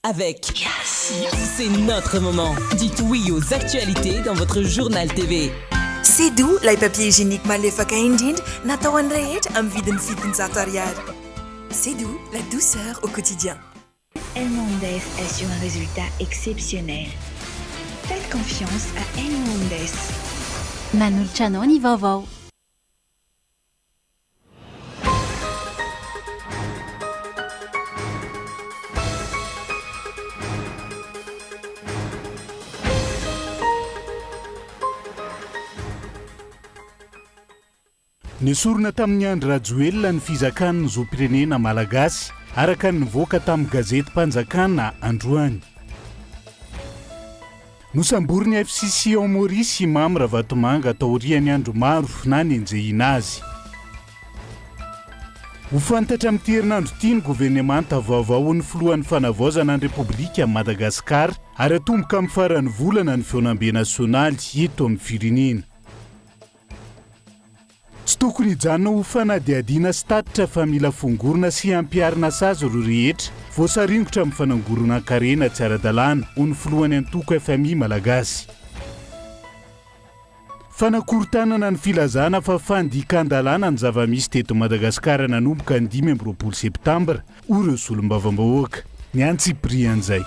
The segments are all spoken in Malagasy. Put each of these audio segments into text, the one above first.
Avec C'est notre moment. Dites oui aux actualités dans votre journal TV. Cédou, ilay papier hygiénique malefaka indrindra natao an'ny rehetra amin'ny vidiny 700 ariary. Cédou, la douceur au quotidien. Elmondes assure un résultat exceptionnel. Faites confiance à Elmondes. Manolotra anao ny vaovao. Nesorina tamin'i Andry Rajoelina ny fizakany ny zom-pirenena malagasy, araka ny nivoaka tamin'ny gazetim-panjakana androany. Nosamborin'ny FCC ao Maurice i Mamy Ravatomanga taorian'ny andro maro nanenjehina azy. Ho fantatra amin'ity herinandro ity ny governemanta vaovao ho ny filohan'ny fanavaozana ny Repoblikan'i Madagasikara ary hatomboka amin'ny faran'ny volana ny fihaonambe nasionaly eto amin'ny firenena. Tsy tokony hijanona ho fanadihadiana sy tatitra fa mila fongorona sy ampiharina sazy ireo rehetra voasaringotra amin'ny fanangoronan-karena tsy ara-dalàna, hoy ny filohan'ny antoko fmi Malagasy. Fanakorontanana ny filazana fa fandikan-dalàna ny zava-misy teto Madagasikara nanomboka ny 25 septambra, hoy ireo solombavambahoaka. Ny antsipirian'izay.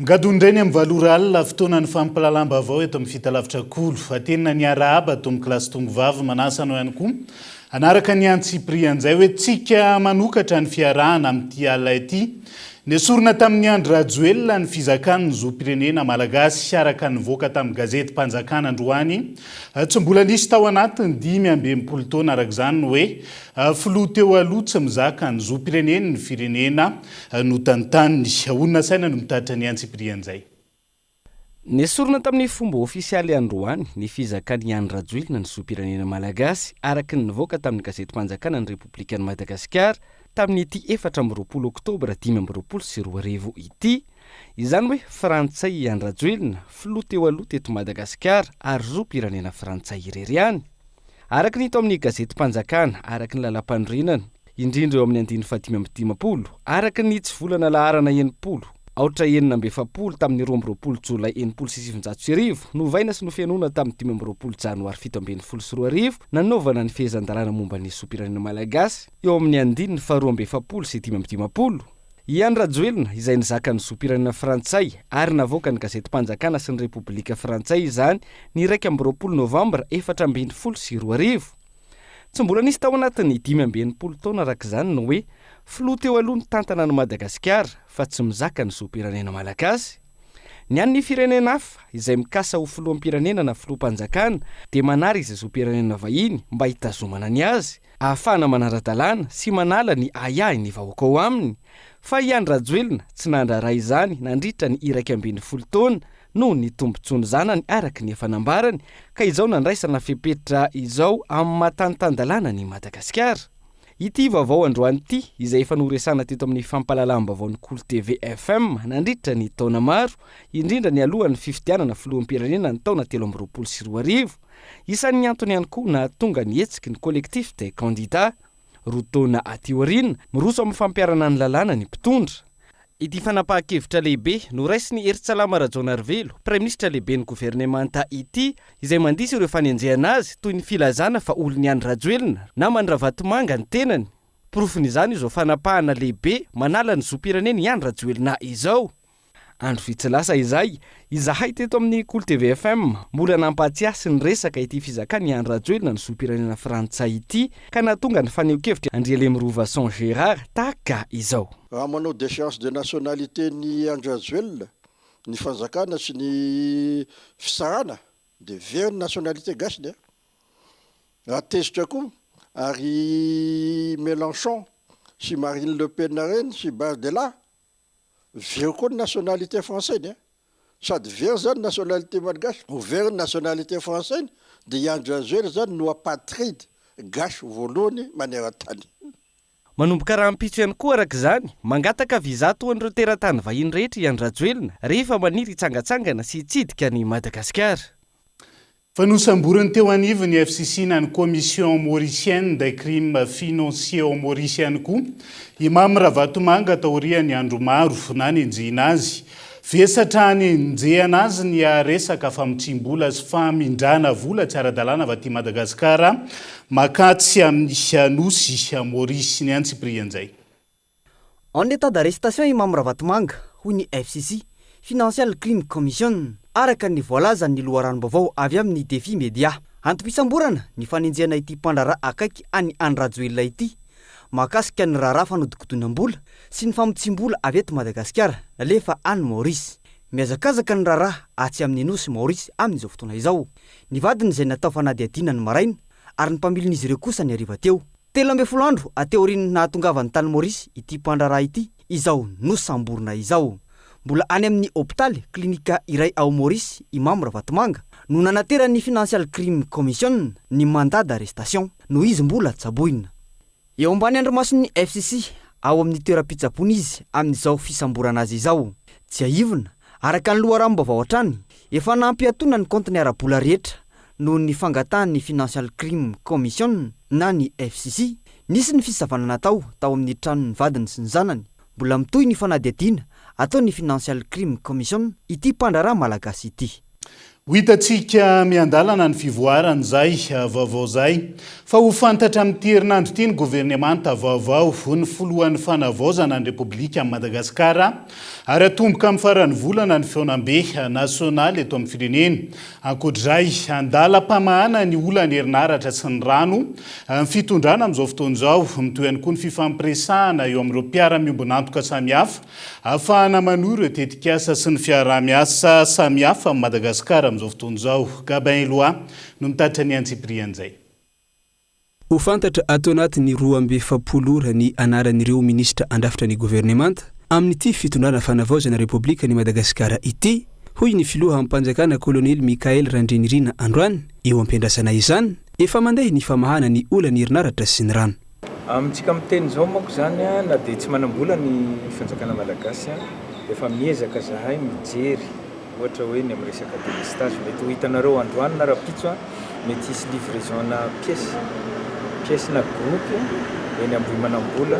Migadona indray ny amin'ny valo ora alina, fotoanan'ny fampahalalam-baovao eto amin'ny Fitalavitra Kolo. Atenina ny arahaba tompokolahy sy tompovavy, manasa anao ihany koa hanaraka ny antsipirian'izay hoe tsika manokatra ny fiarahana amin'ity alina ity. Nesorina tamin'i Andry Rajoelina ny fizakany ny zom-pirenena malagasy araka ny nivoaka tamin'ny gazetim-panjakana androany. Tsy mbola nisy tao anatin'ny 65 taona araka izany ny hoe filoha teo aloha tsy mizaka ny zom-pireneny ny firenena notantaniny. Olona saina no mitatitra ny antsipirian'izay. Nesorina tamin'ny fomba ofisialy androany ny fizakan'i Andry Rajoelina ny zom-pirenena malagasy araka ny nivoaka tamin'ny gazetim-panjakana ny Repoblikan'i Madagasikara tamin'ity 24 oktobra 2025 ity. Izany hoe frantsay i Andry Rajoelina, filoha teo aloha teto Madagasikara ary zom-pirenena frantsay irery ihany. Araka ny hita ao amin'ny gazetim-panjakana araka ny lalàmpanorenana, indrindra eo amin'ny andininy faha-55, araka ny hitsivolana laharana 60, aotra 46 tamin'ny 22 jolay 1960, novaina sy nofenoina tamin'ny 25 janoary 2017, nanaovana ny fehezan-dalàna momba ny zom-pirenena malagasy, eo amin'ny andininy faha-42 sy 55. I Andry Rajoelina, izay nizaka ny zom-pirenena frantsay ary navoakan'ny gazetim-panjakana sy ny Repoblika frantsay izany ny 21 novambra 2014. Tsy mbola nisy tao anatin'ny 65 taona araka izany ny hoe filoha teo aloha nitantana an'i Madagasikara fa tsy mizaka ny zom-pirenena malagasy. Ny an'ny firenena hafa izay mikasa ho filoham-pirenena na filoham-panjakana dia manary izay zom-pirenena vahiny mba hitazomana ny azy, ahafahana manara-dalàna sy manala ny ahiahin'ny vahoaka ao aminy. Fa i Andry Rajoelina tsy nandraharaha izany nandritra ny 11 taona noho ny tombontsoan'ny zanany araka ny efa nambarany ka izao nandraisana fepetra izao amin'ny maha tany tan-dalàna an'i Madagasikara. Ity vaovao androany ity izay efa noresahana teto amin'ny fampahalalam-baovaon'ny Kolo TV FM nandritra ny taona maro, indrindra nialohan'ny fifidianana filoham-pirenena ny taona 2023. Isan'ny antony ihany koa nahatonga ny hetsiky ny Collectif des candidats. Roa taona aty aoriana, miroso amin'ny fampiharana ny lalàna ny mpitondra. Ity fanapahan-kevitra lehibe noraisin'i Herintsalama Rajaonarivelo, Praiminisitra lehiben'ny governemanta ity, izay mandiso ireo fanenjehana azy toy ny filazana fa olon'i Andry Rajoelina, naman'i Ravatomanga ny tenany. Porofon'izany izao fanapahana lehibe manala ny zom-pirenen'i Andry Rajoelina izao. Andro vitsy lasa izay, izahay teto amin'ny Kolo TV FM mbola nampahatsiahy sy niresaka ity fizakan'i Andry Rajoelina ny zom-pirenena frantsay ity ka nahatonga ny fanehoan-kevitr'i Andrialemirovason Gérard tahaka izao. Raha manao déchéance de nationalité ny Andry Rajoelina, ny fanjakana sy ny fitsarana dia very ny nationalité gasy-ny a! Raha tezitra koa ary Mélenchon sy Marine Le Pen ireny sy Bardella Very koa ny nationalité français-ny a! Sady very zany nationalité malgache, ho very ny nationalité français-ny, dia i Andry Rajoelina zany no apatride gasy voalohany maneran-tany. Manomboka rahampitso ihany koa araka izany, mangataka visa toa an'ireo teratany vahiny rehetra i Andry Rajoelina rehefa maniry hitsangatsangana sy hitsidika an'i Madagasikara. Fa nosamborin'ny teo anivon'ny FCC na ny Commission Mauricienne des Crimes Financiers ao Maurice ihany koa i Mamy Ravatomanga taorian'ny andro maro nanenjehina azy. Vesatra hanenjehana azy ny resaka famotsiam-bola sy famindrana vola tsy ara-dalàna avy aty Madagasikara mankatsy amin'ny nosy Maurice. Ny antsipirian'izay. En état d'arrestation i Mamy Ravatomanga, hoy ny FCC, Financial Crime Commission, araka ny voalazan'ny loharanom-baovao avy amin'ny Défi Média. Antom-pisamborana ny fanenjehana ity mpandraharaha akaiky an'i Andry Rajoelina ity mahakasika ny raharaha fanodikodinam-bola sy ny famotsiam-bola avy eto Madagasikara nalefa any Maorisy. Mihazakazaka ny raharaha atsy amin'ny nosy Maorisy amin'izao fotoana izao. Ny vadiny izay natao fanadihadiana ny maraina ary ny mpamilin'izy ireo kosa ny hariva teo. 13 andro aty aorian'ny nahatongavany tany Maorisy ity mpandraharaha ity izao nosamborina izao. Mbola any amin'ny hopitaly, klinika iray ao Maorisy i Mamy Ravatomanga no nanateran'ny Financial Crime Commission ny mandat d'arrestation noho izy mbola tsaboina. Eo ambany andrimason'ny FCC ao amin'ny toeram-pitsaboana izy amin'izao fisamborana azy izao. Tsiahivina, araka ny loharanom-baovao hatrany, efa nampiatoana ny kaontiny ara-bola rehetra noho ny fangatahan'ny Financial Crime Commission na ny FCC. Nisy ny fisavana natao tao amin'ny tranon'ny vadiny sy ny zanany. Mbola mitohy ny fanadihadiana ataon'ny Financial Crime Commission ity mpandraharaha malagasy ity. Ho hitantsika miandalana ny fivoaran'izay vaovao izay fa ho fantatra amin'ity herinandro ity ny governemanta vaovao, hoy ny filohan'ny fanavaozana ny Repoblikan'i Madagasikara, ary hatomboka amin'ny faran'ny volana ny fihaonambe nasionaly eto amin'ny firenena. Ankoatr'izay, andalam-pamahana ny olan'ny herinaratra sy ny rano ny fitondrana amin'izao fotoana izao. Mitohy ihany koa ny fifampiresahana eo amin'ireo mpiara-miombon'antoka samihafa Ahafahana manohy ireo tetikasa sy ny fiaraha-miasa samihafa amin'i Madagasikara amin'izao fotoana izao. Gabin Eloi no mitatitra ny antsipirian'izay. Ho fantatra ato anatin'ny 42 ora ny anaran'ireo minisitra handrafitra ny governemanta amin'ity fitondrana fanavaozana Repoblikan'i Madagasikara ity, hoy ny filoham-panjakana Kolonely Michaël Randrianirina androany. Eo am-piandrasana izany, efa mandeha ny famahana ny olan'ny herinaratra sy ny rano. Amintsika miteny izao manko izany na dia tsy manam-bola ny fanjakana malagasy dia efa miezaka zahay mijery ohatra hoe ny amin'ny resaka délestage mety ho hitanareo androany na rahampitso mety hisy livraison-na pièce pièce na groupe eny Ambohimanambola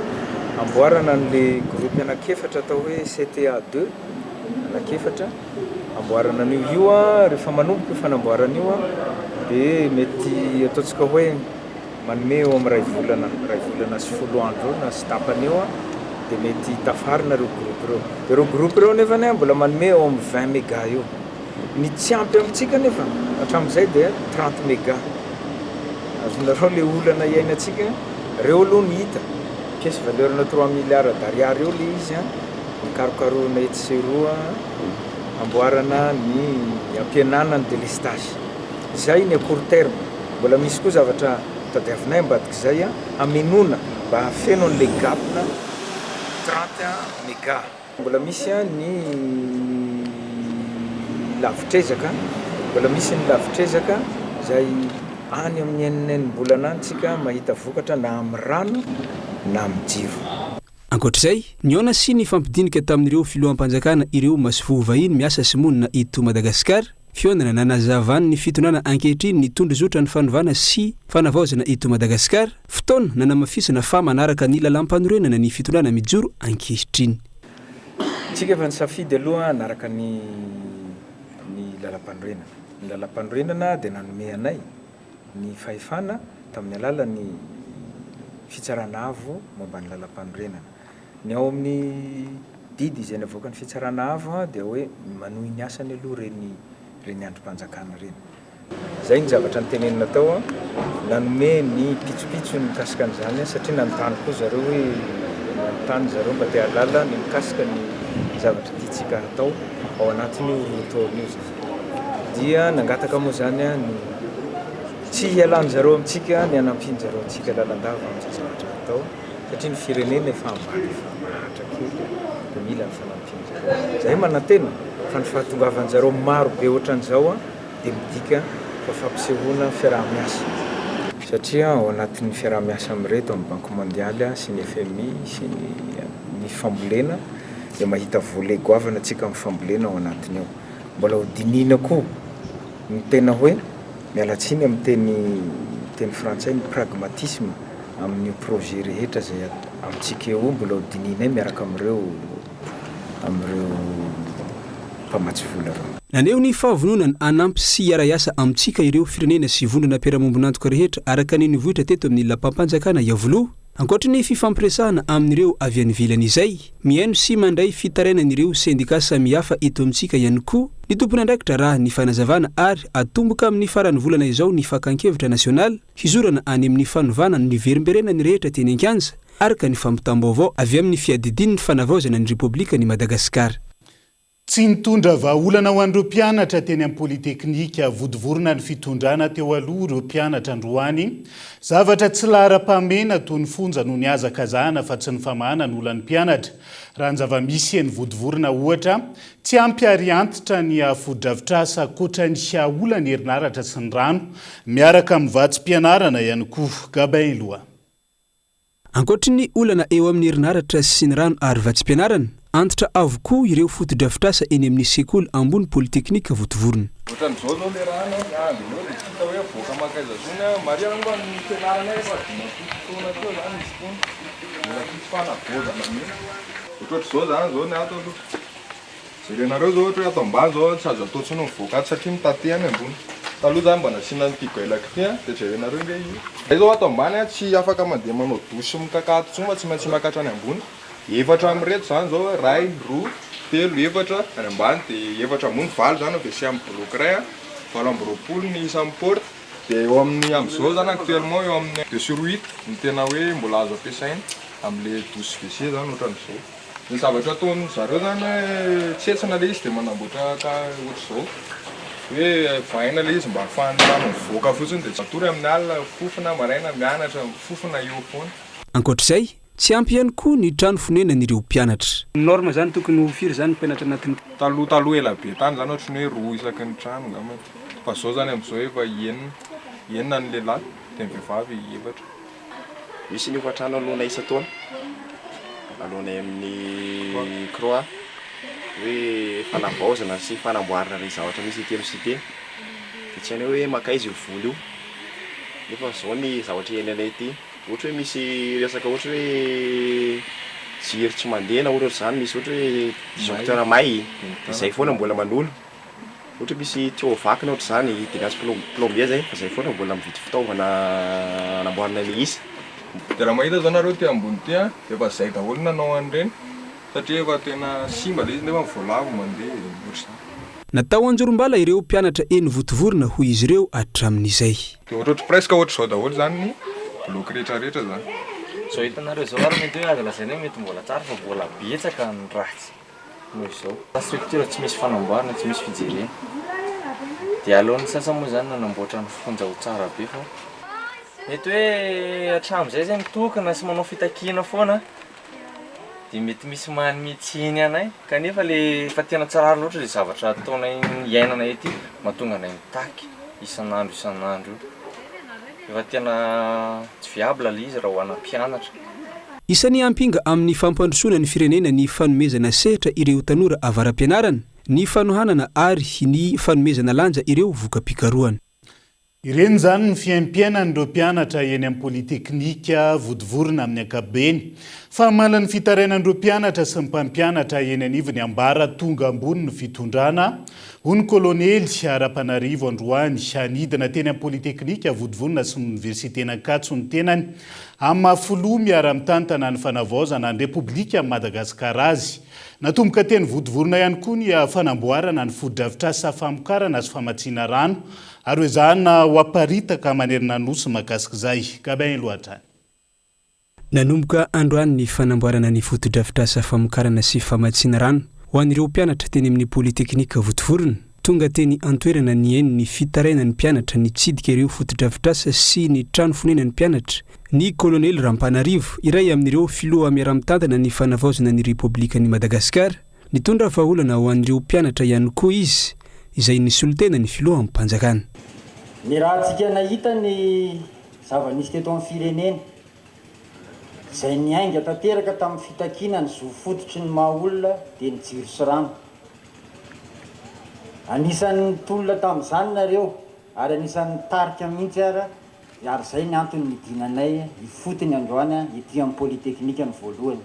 amboarana an'le groupe anankiefatra atao hoe CTA deux anankiefatra amboarana an'io io rehefa manomboka io fanamboarana io dia mety ataontsika hoe Manome eo amin'ny iray volana, iray volana sy folo andro eo na sy tapany eo dia mety tafarina ireo groupe ireo. Dia ireo groupe ireo nefany mbola manome eo amin'ny 20 mega eo. Ny tsy ampy amintsika nefa hatramin'izay dia 30 mega. Azonareo ilay olana iainantsika, ireo aloha no hita, pièce valeur na trois milliards d'ariary eo ilay izy an, nikarokarohina etsy sy eroa amboarana ny hampihenana ny délestage. Izay ny à court terme. Mbola misy koa zavatra tadiavinay ambadik'izay hamenoana mba hahafeno an'ilay gap-na 30 mega. Mbola misy ny lavitr'ezaka, mbola misy ny lavitr'ezaka izay any amin'ny enina enim-bolana any tsika mahita vokatra na amin'ny rano na amin'ny jiro. Ankoatra izay, nihaona sy nifampidinika tamin'ireo filoham-panjakana ireo masoivoho vahiny miasa sy monina eto Madagasikara, Fihaonana nanazavan'ny fitondrana ankehitriny ny tondrozotra ny fanovana sy fanavaozana eto Madagasikara, fotoana nanamafisana fa manaraka ny lalàmpanorenana ny fitondrana mijoro ankehitriny. Isika efa nisafidy aloha hanaraka ny ny lalàmpanorenana. Ny lalàmpanorenana dia nanome anay ny fahefana tamin'ny alalan'ny Fitsarana Avo momba ny lalàmpanorenana. Ny ao amin'ny didy izay navoakan'ny Fitsarana Avo dia hoe manohy ny asany aloha ireny ireny andrim-panjakana ireny. Izay ny zavatra notenenina tao, nanome ny pitsopitsony mikasika an'izany satria nanontany koa zareo hoe nanontany zareo mba te hahalala ny mikasika ny zavatra tiantsika hatao ao anatin'io roa taona io izany. Dia nangataka moa izany ny tsy hialan'zareo amintsika ny hanampian'zareo antsika lalandava amin'izay zavatra hatao. satria ny firenena efa ambany efa mahantra kely dia mila ny fanampian-jareo. Izahay manantena fa ny fahatongavan-jareo maro be ohatran'izao dia midika fa fampisehoana fiaraha-miasa. Satria ao anatin'ny fiaraha-miasa amin'ireto amin'ny Banky Mondialy sy ny FMI sy ny ny fambolena dia mahita volet goavana tsika amin'ny fambolena ao anatiny ao. Mbola ho dinihina koa ny tena hoe, miala tsiny amin'ny teny teny frantsay, ny pragmatisme amin'io projet rehetra izay amintsika eo io mbola ho dinihinay miaraka amin'ireo amin'ireo mpamatsy vola ireo. Naneho ny fahavononany hanampy sy hiara-hiasa amintsika ireo firenena sy vondrona mpiara-mombon'antoka rehetra araka ny nivoitra teto amin'ny Lapam-panjakana Iavoloha. Ankoatry ny fifampiresahana amin'ireo avy any ivelany izay, mihaino sy mandray fitarainan'ireo sendika samihafa eto amintsika ihany koa ny tompon'andraikitra raha ny fanazavana ary atomboka amin'ny faran'ny volana izao ny fakan-kevitra nasionaly hizorana any amin'ny fanovana ny niverimberenan'ny rehetra teny an-kianja araka ny fampitam-baovao avy amin'ny fiadidian'ny fanavaozana ny Repoblikan'i Madagasikara. Tsy nitondra vahaolana ho an'ireo mpianatra teny amin'ny Polyteknika Vontovorona ny fitondrana teo aloha ireo mpianatra androany. Zavatra tsy laharam-pahamehana toy ny fonja no nihazakazahana fa tsy ny famahana ny olan'ny mpianatra. Raha ny zava-misy eny Vontovorona ohatra, tsy ampy ary antitra ny fotodrafitrasa ankoatra ny olan'ny herinaratra sy ny rano, miaraka amin'ny vatsim-pianarana ihany koa. Gabin Eloa. Ankoatry ny olana eo amin'ny herinaratra sy ny rano ary vatsim-pianarana, antitra avokoa ireo fotodrafitrasa eny amin'ny sekoly ambony Polyteknika Vontovorona. Ohatran'izao zao le rano a, miandry eo de tsy hita hoe avoaka mankaiza tsony a, marihana moa fa ny fianaranay efa 50 taona teo zany izy itony, mbola tsisy fanavaozana mihitsy. Ohatrohatr'izao zany zao ny ato aloha. Jerenareo zao ohatra hoe ato ambany zao tsy azo atao intsony mivoaka ato satria mitate any ambony. Taloha zany mba nasiana an'ity gueule ity an, dia jerenareo nge io. Zay zao ato ambany an, tsy afaka mandeha manao douche mikaka ato intsony fa tsy maintsy miakatra any ambony. Efatra amin'ireto zany zao, iray, roa, telo, efatra any ambany dia efatra ambony, valo zany ny WC amin'ny bloc iray an, 28 ny isan'ny porte. Dia eo amin'ny amin'izao zany actuellement eo amin'ny deux sur huit ny tena hoe mbola azo ampiasaina amin'ilay douche WC zany ohatran'izao. Ny zavatra ataon zareo zany hoe tsetsina le izy de manamboatra ka ohatr'izao hoe vahaina le izy mba ahafahan'ny rano mivoaka fotsiny de tsy matory amin'ny alina fofona maraina mianatra mifofona eo foana. Ankoatr'izay, tsy ampy ihany koa ny trano fonenan'ireo mpianatra. Norme zany tokony ho firy zany mpianatra anatin'ny. Taloha taloha ela be tany zany ohatry ny hoe roa isaky ny trano angambany fa zao zany amzao efa enina, enina ny lehilahy de ny vehivavy efatra. Misy ny hofantrano aloanay isan-taona, aloanay amin'ny croix hoe fanavaozana sy fanamboarana ilay zavatra misy ety amin'ny cité, dia tsy hainay hoe mankaiza io vola io, nefa izao ny zavatra iainanay ety, ohatra hoe misy resaka ohatra hoe jiro tsy mandeha na ohatra ohatr'izany, misy ohatra hoe disjoncteur may, dia izay foana mbola manolo. Ohatra misy tuyau vaky na ohatr'izany dia miantso plombier zay fa zay foana mbola mividy fitaovana anamboarana ilay izy. Dia raha mahita zao nareo ty ambony ty an, dia efa zay daholo nanao an'ireny satria efa tena simba ilay izy nefa ny voalavo mandeha ohatr'izany. Natao anjorom-bala ireo mpianatra eny Vontovorona hoy izy ireo hatramin'izay. Dia ohatrohatry presque ohatr'izao daholo zany ny bloc rehetra rehetra zany. Zao hitanareo zao ary mety hoe azo lazaina hoe mety mbola tsara fa mbola betsaka ny ratsy. noho izao. Structure tsy misy fanamboarana, tsy misy fijerena. Dia aleon'ny sasany moa izany nanamboatra ny fonja ho tsara be fa. Mety hoe hatramin'izay izay mitokona sy manao fitakiana foana dia mety misy manome tsiny anay kanefa le efa tena tsy rariny loatra le zavatra ataonay iainanay ety mahatonga anay mitaky isan'andro isan'andro io. Efa tena tsy viable le izy raha ho ana mpianatra. Isan'ny ampinga amin'ny fampandrosoana ny firenena ny fanomezana sehatra ireo tanora avara-pianarana, ny fanohanana ary ny fanomezana lanja ireo voka-pikarohana. Ireny izany ny fiaimpiainan'ireo mpianatra eny amin'ny Polyteknika Vontovorona amin'ny ankapobeny. Famaly ny fitarainan'ireo mpianatra sy ny mpampianatra eny anivon'ny ambaratonga ambony ny fitondrana, hoy ny kolonely Rapanarivo androany. Nidina teny amin'ny Polyteknika Vontovorona sy ny Oniversiten'Ankatso ny tenany Amin'ny maha filoha miara-mitantana ny fanavaozana ny Repoblikan'i Madagasikara azy. Natomboka teny Vontovorona ihany koa ny fanamboarana ny fotodrafitrasa famokarana sy famatsiana rano ary hoezahana ho aparitaka manerana ny Nosy mahakasik'izay. Gabin Eloi hatrany. Nanomboka androany ny fanamboarana ny fotodrafitrasa famokarana sy famatsiana rano ho an'ireo mpianatra teny amin'ny Polyteknika Vontovorona. Tonga teny an-toerana nihaino ny fitarainan'ny mpianatra nitsidika ireo fotodrafitrasa sy ny trano fonenan'ny mpianatra ny Kolonely Rampanarivo, iray amin'ireo filoha miara-mitantana ny fanavaozana ny Repoblikan'i Madagasikara. Nitondra vahaolana ho an'ireo mpianatra ihany koa izy, izay nisolo tena ny filoham-panjakana. Ny rahantsika nahita ny. zava-nisy teto amin'ny firenena, izay niainga tanteraka tamin'ny fitakiana ny zo fototry ny maha olona dia ny jiro sy rano. Anisan'ny nitolona tamin'izany nareo ary anisan'ny nitarika mihitsy ara ary izay ny antony nidinanay ifotony androany ety amin'ny Polytechnique ny voalohany.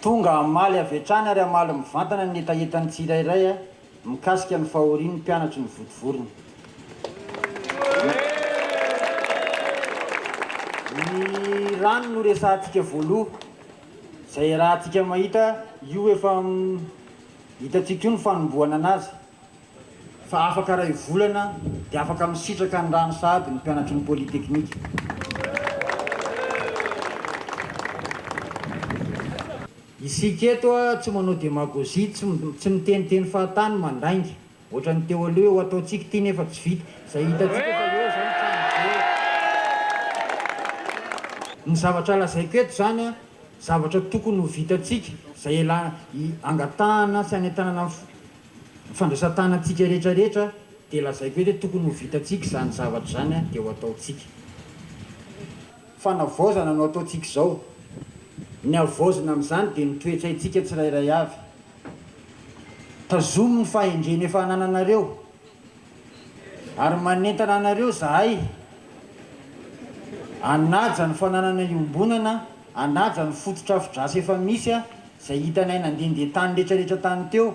Tonga hamaly avy hatrany ary hamaly mivantana ny hetahetan'ny tsirairay mikasika ny fahorian'ny mpianatry ny Vontovorona. Ny rano no resahantsika voaloha, izay iarahantsika mahita io efa hitantsika io ny fanombohana anazy fa afaka iray volana dia afaka misitraka ny rano sahady ny mpianatry ny Polytechnique. Isika eto tsy manao demagogie, tsy tsy miteniteny fahatany, mandainga. Ohatran'ny teo aloha hoe ho ataontsika ity nefa tsy vita. Izay hitantsika fa eo izao ny trano be. Ny zavatra lazaiko eto izany an, zavatra tokony ho vitantsika, izay ela angatahana sy anentanana ny fandraisan-tanantsika rehetra rehetra dia lazaiko eto hoe tokony ho vitantsika izany zavatra izany an, dia ho ataontsika. Fanavaozana no ataontsika izao. Ny havaozina amin'izany dia ny toe-tsaintsika tsirairay avy. Tazomy ny fahendrena efa anananareo. Ary manentana anareo izahay hanaja ny fananana iombonana, hanaja ny fotodrafitrasa efa misy izay hitanay nandehandeha tany rehetrarehetra tany teo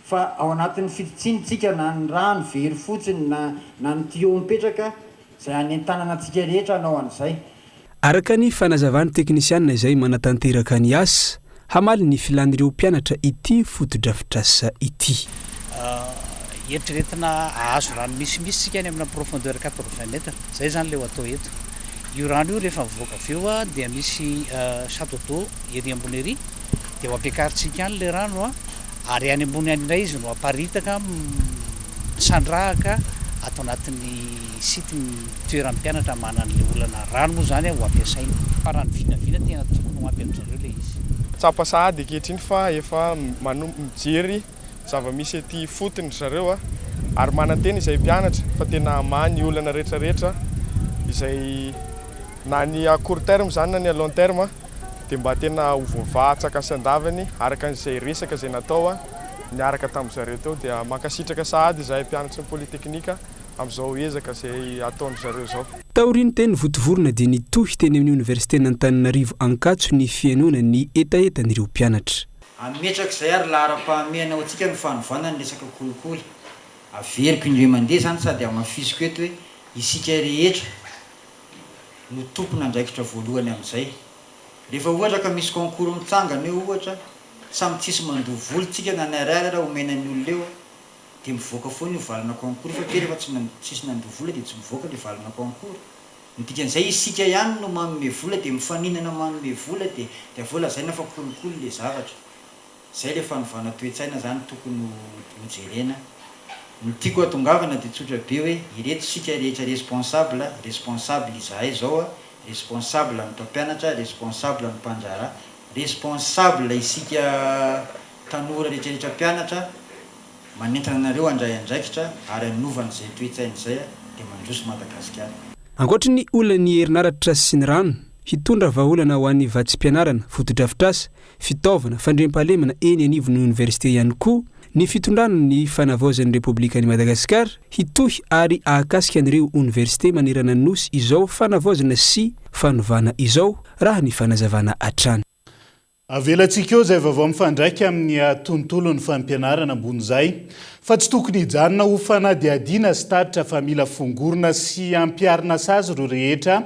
fa ao anatin'ny fitotsiana isika na ny rano very fotsiny na na ny tuyau mipetraka izay hanentanana antsika rehetra hanao an'izay. Araka ny fanazavan'ny teknisianina izay manatanteraka ny asa, hamaly ny filan'ireo mpianatra ity fotodrafitrasa ity. Eritreretina hahazo rano misimisy isika any amina profondeur 80 mètres. Izay izany ilay ho atao eto. Io rano io rehefa mivoaka avy eo dia misy château d'eau ery ambony ery dia ho ampiakarintsika any ilay rano ary any ambony any indray izy no aparitaka misandrahaka ato anatin'ny site ny toeran'ny mpianatra manana ilay olana rano moa izany ho ampiasaina. Fa raha ny vinavina tena tokony ho ampy amin-dry zareo ilay izy. Tsapa sahady ankehitriny fa efa mijery zava-misy ety ifotony ry zareo ary manantena izahay mpianatra fa tena hamaha ny olana rehetra rehetra izay na ny à court terme izany na ny à long terme. dia mba tena ho voavaha antsakany sy andavany araka an'izay resaka izay natao niaraka tamin-dry zareo teo dia mankasitraka sahady izahay mpianatry ny Polyteknika amin'izao ezaka izay ataon-dry zareo izao. Taorian'ny teny Vontovorona dia nitohy teny amin'ny Oniversiten'Antananarivo Ankatso ny fihainoana ny hetahetan'ireo mpianatra. Ametraka izay ary laharam-pahamehana ho antsika ny fanovana ny resaka kolikoly. Averiko indray mandeha izany sady hamafisiko eto hoe isika rehetra no tompon'andraikitra voalohany amin'izay. Rehefa ohatra ka misy concours mitsangana eo ohatra, samy tsisy mandoa vola tsika na ny ariary ara omena ny olona eo dia mivoaka foana io valina concours fa kely efa tsy tsisy nandoa vola dia tsy mivoaka le valina concours. Ny dikan'izay isika ihany no manome vola dia mifaninana manome vola dia dia avy eo lazaina fa kolikoly le zavatra. Zay le fanovana toe-tsaina zany tokony ho jerena. Ny tiako hatongavana dia tsotra be hoe ireto isika rehetra responsable, responsable izahay zao a, responsable ny mpampianatra, responsable ny mpandraharaha, responsable isika tanora rehetra rehetra mpianatra, manentana anareo handray andraikitra ary hanova an'izay toe-tsaina izay dia mandroso Madagasikara. Ankoatry ny olan'ny herinaratra sy ny rano, hitondra vahaolana ho an'ny vatsim-pianarana, fotodrafitrasa, fitaovana, fandriampahalemana eny anivon'ny oniversite ihany koa ny fitondrana ny fanavaozan'ny Repoblikan'i Madagasikara, hitohy ary ahakasika an'ireo oniversite manerana ny Nosy izao fanavaozana sy fanovana izao, raha ny fanazavana hatrany. Avelantsika eo izay vaovao mifandraika amin'ny tontolon'ny fampianarana ambony izay, fa tsy tokony hijanona ho fanadihadiana sy tatitra fa mila fongorina sy ampiharina sazy ireo rehetra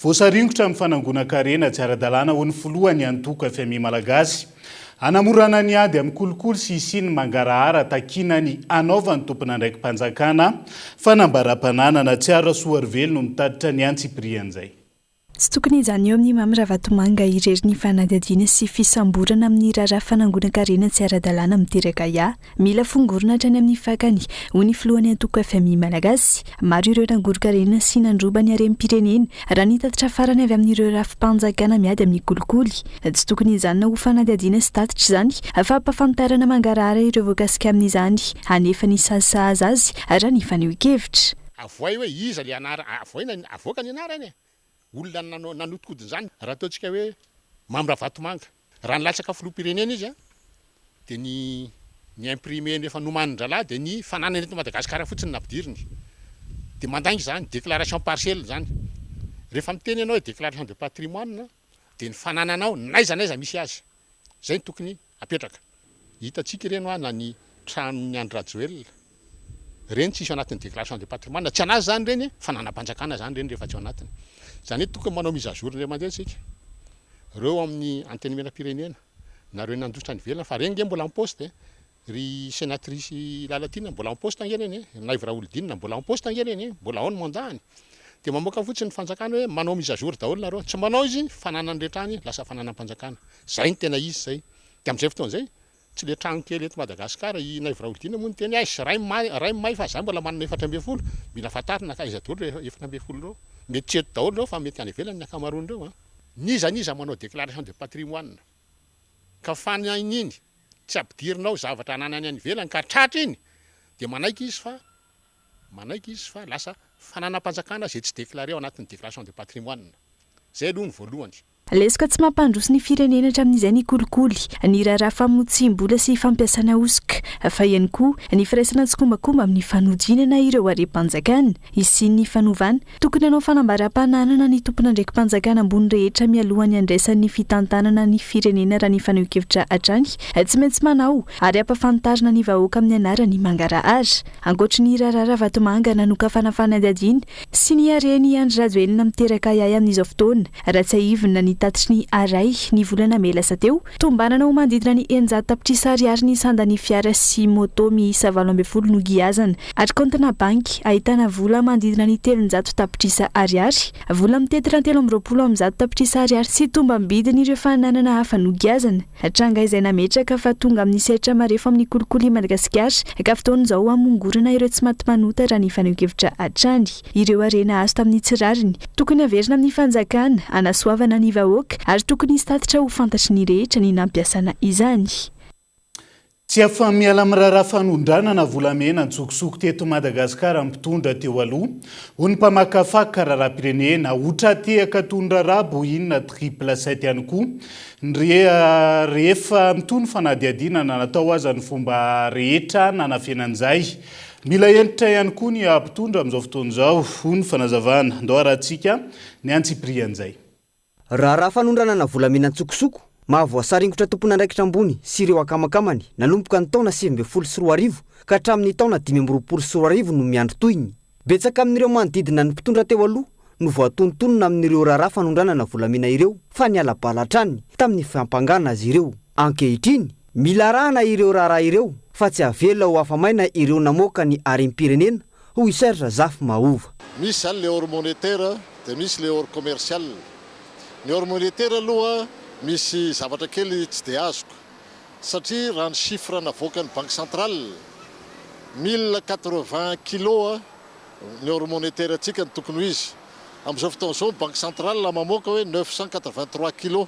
Voasaringotra amin'ny fanangonan-karena tsy ara-dalàna ho ny filohan'ny antoko fmi Malagasy. Hanamorana ny ady amin'ny kolikoly sy hisian'ny mangarahara takiana ny hanaovan'ny tompon'andraiki-panjakana fanambaram-pananana. Tsiaro Rasoarivelo no mitatitra ny antsipirian'izay. Tsy tokony hijanona eo amin'i Mamy Ravatomanga irery ny fanadihadiana sy fisamborana amin'ny raharaha fanangonan-karena tsy ara-dalàna miteraka ahiahy. Mila fongorona hatrany amin'ny fakany, hoy ny filohan'ny antoko fmi Malagasy. Maro ireo nangoron-karena sy nandroba ny harem-pirenena, raha ny tatitra farany avy amin'ireo rafi-panjakana miady amin'ny kolikoly. Tsy tokony hijanona ho fanadihadiana sy tatitra izany, fa ampahafantarana mangarahara ireo voakasika amin'izany, hanefa ny sazy sahaza azy, raha ny fanehoan-kevitra. Avoay hoe iza le anara, avoaina, avoaka ny anarany e! Olona nanao, nanodikodina izany. Raha ataontsika hoe Mamy Ravatomanga, raha nilatsaka filoham-pirenena izy an, dia ny ny imprimé-ny efa nomanin-drahalahy dia ny fananany eto Madagasikara fotsiny no nampidiriny. Dia mandainga izany, déclaration partielle izany. Rehefa miteny ianao hoe déclaration de patrimoine dia ny fanananao n'aiza n'aiza misy azy. Izay no tokony apetraka. Hitantsika ireny hoa na ny tranon'i Andry Rajoelina, ireny tsisy ao anatin'ny déclaration de patrimoine, tsy an'azy izany ireny e, fananam-panjakana izany ireny rehefa tsy ao anatiny. Izany hoe tokony manao mise à jour indray mandeha isika. Ireo amin'ny Antenimierampirenena, na ireo nandositra any ivelany fa ireny nge mbola en poste e. Ry senatrice Lalatiana mbola en poste ange ireny e, ry Naivo Raholdina mbola en poste ange ireny e, mbola ao ny mandat-ny. Dia mamoaka fotsiny ny fanjakana hoe manao mise à jour daholo nareo. Tsy manao izy, fananany rehetra any lasa fananam-panjakana. Zay no tena izy zay. Dia amin'izay fotoana izay, tsy le trano kely eto Madagascar, i Naivo Raholdina moa niteny hoe aiza ray may, ray may fa za mbola manana 14, mila fantarina ka aiza daholo ireo 14 ireo. Mety tsy eto daholo ireo fa mety any ivelany ny ankamaroan'ireo an. N'iza n'iza manao déclaration de patrimoine ka fanahin'iny tsy ampidirinao zavatra ananany any ivelany ka tratra iny dia manaiky izy fa manaiky izy fa lasa fananam-panjakana izay tsy déclaré ao anatin'ny déclaration de patrimoine. Zay aloha ny voalohany. Lesoka tsy mampandroso ny firenena hatramin'izay ny kolikoly, ny raharaha famotsiam-bola sy fampiasana hosoka, fa ihany koa ny firaisana tsikombakomba amin'ny fanodinana ireo harem-panjakana. Hisian'ny fanovana, tokony hanao fanambaram-pananana ny tompon'andraiki-panjakana ambony rehetra mialohan'ny handraisany ny fitantanana ny firenena raha ny fanehoan-kevitra hatrany. Tsy maintsy manao ary ampafantarina ny vahoaka amin'ny anarany mangarahara. Ankoatry ny raharaha Ravatomanga nanokafana fanadihadiana sy ny haren'i Andry Rajoelina miteraka ahiahy amin'izao fotoana, raha tsiahivina ny tatitry ny Aray ny volana mey lasa teo, tombanana ho manodidina ny 600 tapitrisa ariary ny sandan'ny fiara sy moto miisa 18 nogiazana ary kaontina banky ahitana vola manodidina ny 300 tapitrisa ariary, vola mitentina 123 tapitrisa ariary sy tombam-bidin'ireo fananana hafa nogiazana. Tranga izay nametraka fa tonga amin'ny sehatra marefo amin'ny kolikoly i Madagasikara ka fotoana izao hamongorana ireo tsy maty manota raha ny fanehoan-kevitra hatrany. Ireo harena azo tamin'ny tsy rariny, tokony haverina amin'ny fanjakana, hanasoavana ny vahoaka ary tokony hisy tatitra ho fantatry ny rehetra ny nampiasana izany. Tsy afa-miala amin'ny raharaha fanondranana volamena an-tsokosoko teto Madagasikara ny mpitondra teo aloha, hoy ny mpamakafaka raharaham-pirenena. Ho tra-tehaka toy ny raharaha Boeing triple sept ihany koa ny rehefa mitohy ny fanadihadiana na natao aza ny fomba rehetra nanafenan'izay. Mila hentitra ihany koa ny mpitondra amin'izao fotoana izao, hoy ny fanazavana. Ndao arahantsika ny antsipirian'izay. Raharaha fanondranana volamena an-tsokosoko, mahavoasaringotra tompon'andraikitra ambony sy ireo akamakamany nanomboka ny taona 2019 ka hatramin'ny taona 2025 no miandry tohiny. Betsaka amin'ireo manodidina ny mpitondra teo aloha no voatonontonona amin'ireo raharaha fanondranana volamena ireo fa niala bala hatrany tamin'ny fiampangana azy ireo. Ankehitriny, mila arahana ireo raharaha ireo fa tsy avela ho afa-maina ireo namoaka ny harem-pirenena hoy i Serge Zafimahova. Misy izany le or monétaire dia misy le or commercial. Ny or monétaire aloha misy zavatra kely tsy dia azoko satria raha ny chiffre navoakan'ny banque centrale, 1080 kilos ny or monétaire antsika no tokony ho izy. Amin'izao fotoana izao ny banque centrale mamoaka hoe 983 kilos.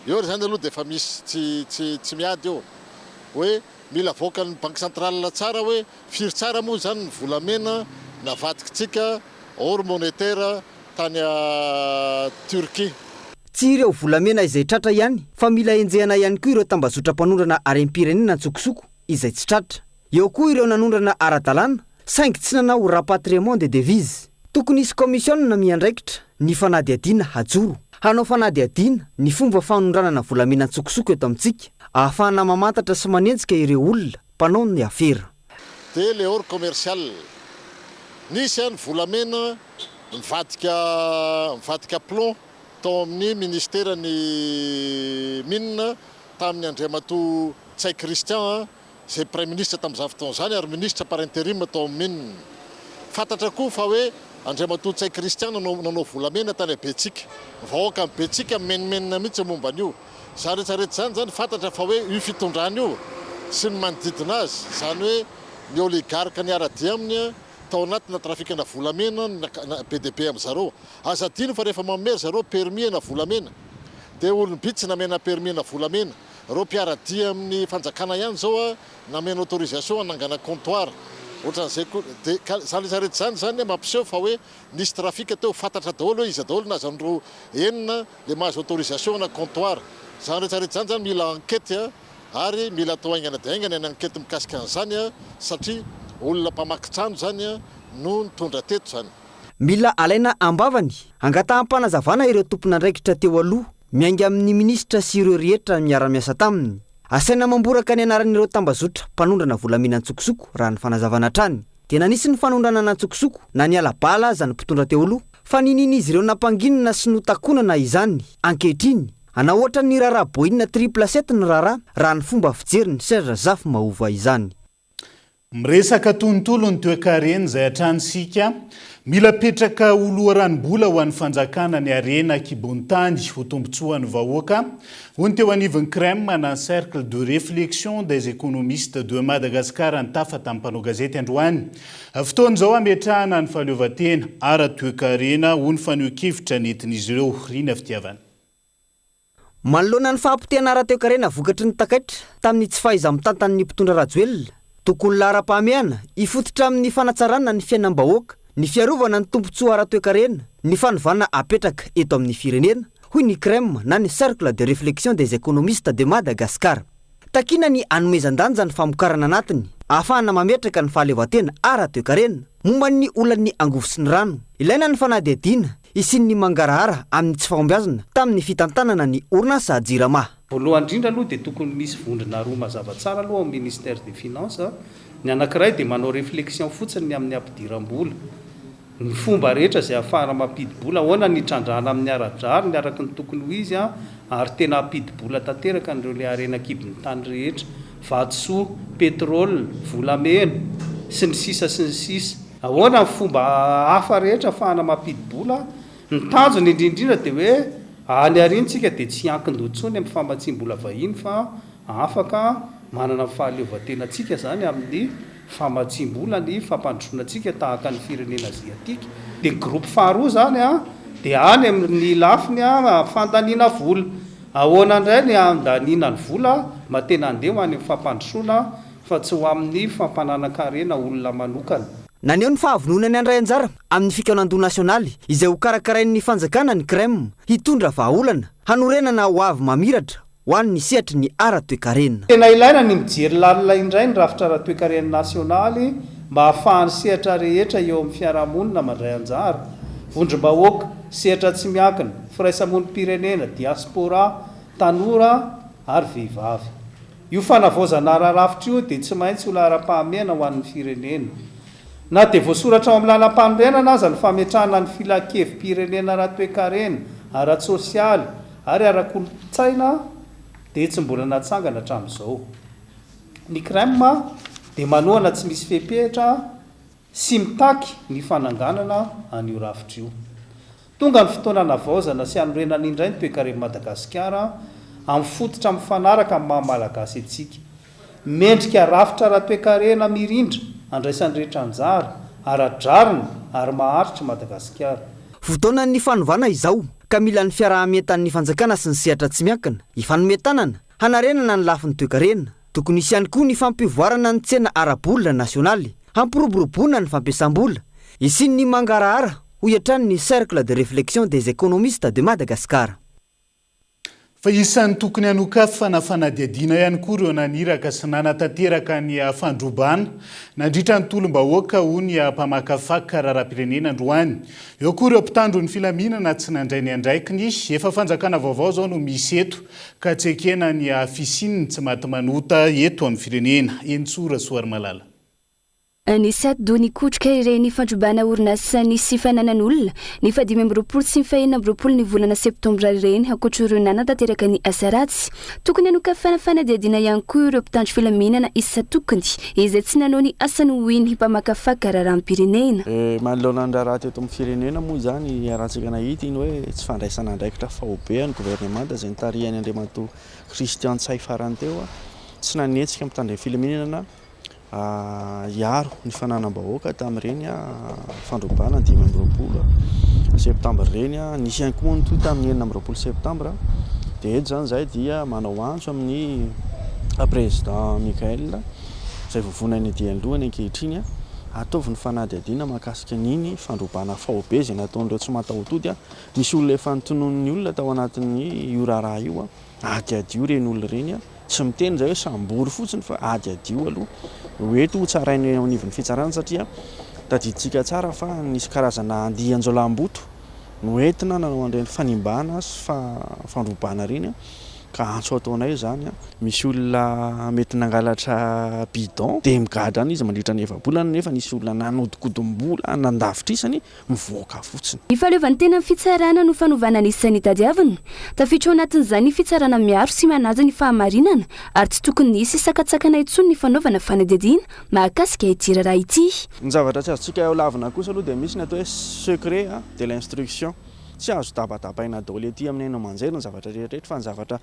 Eo ary izany aloha dia efa misy tsy tsy tsy miady eo hoe mila avoakan'ny banque centrale tsara hoe Firy tsara moa izany ny volamena navadikitsika or monétaire tany Turquie? Tsy ireo volamena izay tratra ihany fa mila enjehana ihany koa ireo tambazotra mpanondrana harem-pirenena an-tsokosoko izay tsy tratra. Eo koa ireo nanondrana ara-dalàna saingy tsy nanao rapatriement de devises. Tokony hisy kaomisiona miandraikitra ny fanadihadiana hajoro. Hanao fanadihadiana ny fomba fanondranana volamena an-tsokosoko eto amintsika ahafahana mamantatra sy manenjika ireo olona mpanao ny afera. Dia le or commercial. Nisy an volamena nivadika nivadika plomb tao amin'ny ministera ny mines tamin'ny Andriamatoa Ntsay Christian izay praiminisitra tamin'izany fotoana izany ary ministra par interim tao amin'ny mines. Fantatra koa fa hoe Andriamatoa Ntsay Christian nanao nanao volamena tany Betsiaka. Ny vahoakan'i Betsiaka mimenomenona mihitsy momba an'io. Izany rehetra rehetra izany izany fantatra fa hoe io fitondrana io sy ny manodidina azy, izany hoe ny oligarque niara-dia aminy tao anatina trafikana volamena be dia be amin-dry zareo. Aza adino fa rehefa manome ry zareo permis ana volamena dia olom-bitsy namena permis ana volamena. Ireo mpiara-dia amin'ny fanjakana ihany izao namena autorisation hanangana comptoir. Ohatran'izay koa, dia ka izany rehetra rehetra izany izany mampiseho fa hoe nisy trafic teo, fantatra daholo hoe iza daholo nahazo an'ireo enina le mahazo autorisation na comptoir. Izany rehetra rehetra izany izany mila enquête ary mila atao haingana dia haingana ny enquête mikasika an'izany satria olona mpamaky trano izany no nitondra teto izany. Mila alaina am-bavany, angataham-panazavana ireo tompon'andraikitra teo aloha, miainga amin'ny minisitra sy ireo rehetra miara-miasa taminy. Asaina mamboraka ny anaran'ireo tambazotra mpanondrana volamena an-tsokosoko raha ny fanazavana hatrany. Dia na nisy ny fanondranana an-tsokosoko na niala bala aza ny mpitondra teo aloha fa ninian'izy ireo nampanginina sy notakonana izany ankehitriny. Hanao ohatran'ny raharaha Boeing triple sept ny raharaha raha ny fomba fijerin'i Serge Zafimahova izany. Miresaka tontolo ny toekarena izay hatrany isika. Mila apetraka ho loharanom-bola ho an'ny fanjakana ny harena an-kibon-tany ho tombontsoan'ny vahoaka, hoy ny teo anivon'ny CREM na Cercle de Réflexion des Économistes de Madagascar nitafa tamin'ny mpanao gazety androany. Fotoana izao hametrahana ny fahaleovantena ara-toekarena, hoy ny fanehoan-kevitra nentin'izy ireo. Rina Fitiavana. Manoloana ny fahapotehana ara-toekarena vokatry ny takaitra tamin'ny tsy fahaiza-mitantan'ny mpitondra Rajoelina, tokony laharam-pahamehana hifototra amin'ny fanatsarana ny fiainam-bahoaka, ny fiarovana ny tombontsoa ara-toekarena, ny fanovana apetraka eto amin'ny firenena, hoy ny CREM na ny Cercle de Réflexion des Économistes de Madagascar. Takiana ny hanomezan-danja ny famokarana anatiny ahafahana mametraka ny fahaleovantena ara-toekarena. Momba ny olan'ny angovo sy ny rano, ilaina ny fanadihadiana hisian'ny mangarahara amin'ny tsy fahombiazana tamin'ny fitantanana ny orinasa Jirama. Voalohany indrindra aloha dia tokony misy vondrona roa mazava tsara aloha ao amin'ny ministère des finances, ny anankiray dia manao réflexion fotsiny ny amin'ny hampidiram-bola, Ny fomba rehetra izay ahafahana mampidi-bola, ahoana ny hitrandrahana amin'ny ara-drariny araka ny tokony ho izy ary tena hampidi-bola tanteraka an'ireo ilay harena an-kibon'ny tany rehetra, vatosoa, pétrole, volamena, sy ny sisa sy ny sisa. Ahoana ny fomba hafa rehetra ahafahana mampidi-bola? Ny tanjona indrindra indrindra dia hoe any aoriana isika dia tsy hiankin-doha intsony amin'ny famatsiam-bola vahiny fa afaka manana ny fahaleovantenantsika izany amin'ny famatsiam-bola ny fampandrosoana antsika tahaka ny firenena aziatika. Dia ny groupe faharoa izany dia any amin'ny lafiny fandaniana vola. Ahoana indray ny handaniana ny vola mba tena handeha ho any amin'ny fampandrosoana fa tsy ho amin'ny fampananan-karena olona manokana. Naneho ny fahavononany handray anjara amin'ny fikaonandoha nasionaly izay hokarakarain'ny fanjakana ny Crem hitondra vahaolana hanorenana hoavy mamiratra ho an'ny sehatry ny ara-toekarena. Tena ilaina ny mijery lalina indray ny rafitra ara-toekarena nasionaly mba hahafahan'ny sehatra rehetra eo amin'ny fiarahamonina mandray anjara, vondrom-bahoaka, sehatra tsy miankina, firaisamonim-pirenena, diaspora, tanora ary vehivavy. Io fanavaozana ara-rafitra io dia tsy maintsy ho laharam-pahamehana ho an'ny firenena. Na dia voasoratra ao amin'ny Lalampanorenana aza ny fametrahana ny Filankevi-pirenena ara-toekarena, ara-tsosialy ary ara-kolontsaina dia tsy mbola natsangana hatramin'izao. Ny CREM dia manohana tsy misy fepetra sy mitaky ny fananganana an'io rafitra io. Tonga ny fotoana hanavaozana sy hanorenana indray ny toekaren'i Madagasikara amin'ny fototra mifanaraka amin'ny maha Malagasy antsika. Mendrika rafitra ara-toekarena mirindra andraisan'ny rehetra anjara, ara-drariny ary maharitra i Madagasikara. Fotoanan'ny fanovana izao ka mila ny fiaraha-mientan'ny fanjakana sy ny sehatra tsy miankina hifanome tanana hanarenana ny lafiny toekarena. Tokony hisy ihany koa ny fampivoarana ny tsena ara-bola nasionaly hampiroboroboana ny fampiasam-bola, hisian'ny mangarahara, hoy hatrany ny Cercle de réflexion des économistes de Madagascar. Fa isan'ny tokony hanokafana fanadihadiana ihany koa ireo naniraka sy nanatanteraka ny fandrobana nandritra ny tolom-bahoaka, hoy ny mpamakafaka raharaham-pirenena androany. Eo koa ireo mpitandro ny filaminana tsy nandray ny andraikiny. Efa fanjakana vaovao izao no misy eto ka tsy ekena ny fisian'ny tsy maty manota eto amin'ny firenena. Henintsoa Rasoarimalala. Nisy atidoha nikotroka ireny fandrobana orinasa nisy fananan'olona ny faha-25 sy ny faha-26 ny volana septambra ireny, ankoatra ireo nanatanteraka ny asa ratsy. Tokony hanokafana fanadihadiana ihany koa ireo mpitandro filaminana isan-tokony izay tsy nanao ny asany ho iny mpamakafaka raharaham-pirenena. Manoloana ny raharaha teto amin'ny firenena moa izany, iarahantsika nahita iny hoe tsy fandraisana andraikitra faobe an'ny governemanta izay notarihan'i Andriamatoa Christian Ntsay farany teo, tsy nanetsika mpitandro ny filaminana hiaro ny fananam-bahoaka tamin'ireny fandrobana ny 25 septambra ireny. Nisy ihany koa moa ny tohy tamin'ny 26 septambra. Dia eto izany izahay dia manao antso amin'ny président Michael izay vovonan'ny dian'ny lohany ankehitriny. Ataovy ny fanadihadiana mahakasika an'iny fandrobana faobe izay nataon'ireo tsy mataho-tody. Nisy olona efa notononin'ny olona tao anatin'ny io raharaha io. Adiadio ireny olona ireny. Tsy miteny izahay hoe sambory fotsiny fa adiadio aloha. Ho eto ho tsaraina eo anivon'ny fitsarana satria tadidintsika tsara fa nisy karazana andian-jiolahimboto noentina nanao an'ireny fanimbana sy fandrobana ireny ka antso ataonay izany. Misy olona mety nangalatra bidon dia migadra any izy mandritra ny efa-bolana nefa nisy olona nanodinkodim-bola nandavitrisany mivoaka fotsiny. Ny fahaleovantenan'ny fitsarana no fanovana ny sain'ny tadiavina. Tafiditra ao anatin'izany ny fitsarana miaro sy manaja ny fahamarinana ary tsy tokony hisy sakantsakana intsony ny fanaovana fanadihadiana mahakasika ity raharaha ity. Ny zavatra tsy azontsika lavina kosa aloha dia misy ny atao hoe secret de l'instruction. Tsy azo dabadabaina daholo ety amin'ny haino aman-jery ny zavatra rehetra rehetra fa ny zavatra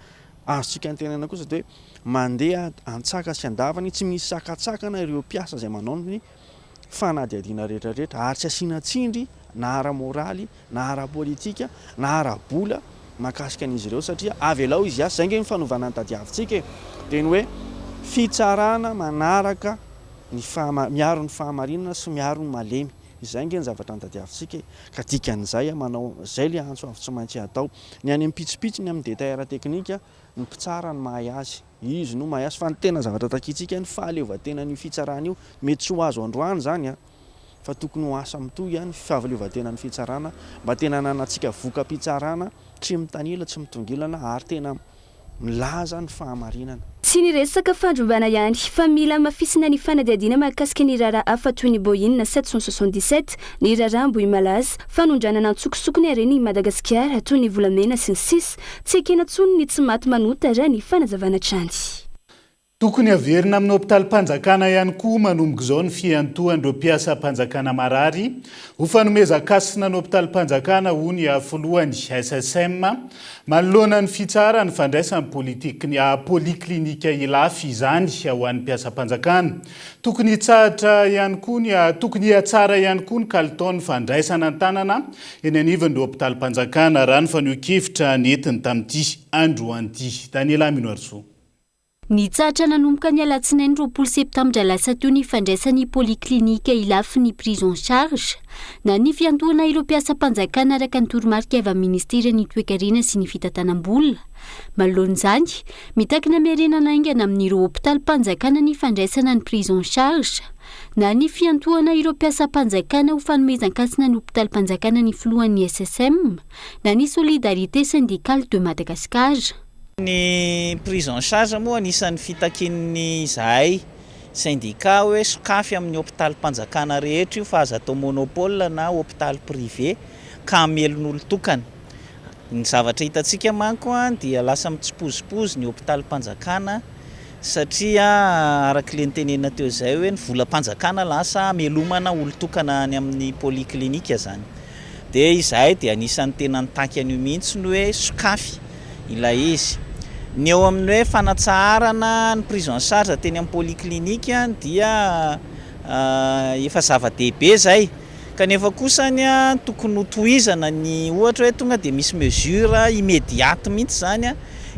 azontsika antenaina kosa dia hoe mandeha an-tsaka sy an-davany tsy misy sakantsakana ireo mpiasa izay manao ny fanadihadiana rehetra rehetra ary tsy asiana tsindry na ara-moraly na ara-politika na ara-bola mahakasika an'izy ireo satria avelao izy hiasa, izay ange ny fanovana ny tadiavintsika e! dia ny hoe fitsarana manaraka ny fahama- miaro ny fahamarinana sy miaro ny malemy, izay ange ny zavatra notadiavintsika e! ka dikan'izay manao izay ilay antso avo tsy maintsy atao, ny any amin'ny pitsopitsony amin'ny détail ara-teknika ny mpitsara no mahay azy. Izy no mahay azy fa ny tena zavatra takintsika ny fahaleovantenan'io fitsarana io, mety tsy ho azo androany izany an, fa tokony ho asa mitohy ny fahaleovantenan'ny fitsarana mba tena hananantsika voka-pitsarana tsy mitanila, tsy mitongilana ary tena milaza ny fahamarinana. Tsy ny resaka fandrobana ihany fa mila hamafisina ny fanadihadiana mahakasika ny raharaha hafa toy ny Boeing 777, ny raharaha Ambohimalaza, fanondranana antsokosoko ny haren'i Madagasikara toy ny volamena sy ny sisa Tsy ekena intsony ny tsy maty manota raha ny fanazavana hatrany. Tokony haverina amin'ny hopitalim-panjakana ihany koa manomboka izao ny fiantohan'ireo mpiasam-panjakana marary ho fanomezan-kasina ny hopitalim-panjakana, hoy ny filohan'ny SSM. Manoloana ny fitsaharan'ny fandraisan'ny Poliklinika Ilafy izany ho an'ny mpiasam-panjakana. Tokony hitsahatra ihany koa ny tokony hihatsara ihany koa ny kalitaon'ny fandraisana an-tanana eny anivon'ireo hopitalim-panjakana, raha ny fanehoan-kevitra nentiny tamin'ity androany ity. Daniela Minoarisoa. Nitsahatra nanomboka ny alatsinainy 20 septambra lasa teo ny fandraisan'ny Polyclinique Ilafy ny prise en charge na ny fiantohana ireo mpiasam-panjakana araka ny toromarika avy amin'ny ministeran'ny Toekarena sy ny Fitantanam-bola. Manoloana izany, mitaky ny hamerenana haingana amin'ireo hopitalim-panjakana ny fandraisana ny prise en charge na ny fiantohana ireo mpiasam-panjakana ho fanomezan-kasina ny hopitalim-panjakana ny filohan'ny SSM na ny Solidarité Syndicale de Madagascar. Ny prise en charge moa anisan'ny fitakian'ny izahay syndicat hoe sokafy amin'ny hopitalim-panjakana rehetra io fa aza atao monopole na hopitaly privé ka hamelon'olon-tokana. Ny zavatra hitantsika manko dia lasa mitsipozipozy ny hopitalim-panjakana satria araka ilay notenenina teo izay hoe ny volam-panjakana lasa hamelomana olon-tokana any amin'ny polyclinique izany. Dia izahay dia anisan'ny tena nitaky an'io mihitsy ny hoe sokafy ilay izy. Ny eo amin'ny hoe fanatsaharana ny prise en charge teny amin'ny polyclinique dia efa zava-dehibe izay kanefa kosa ny tokony ho tohizana ny ohatra hoe tonga dia misy mesure immediate mihitsy izany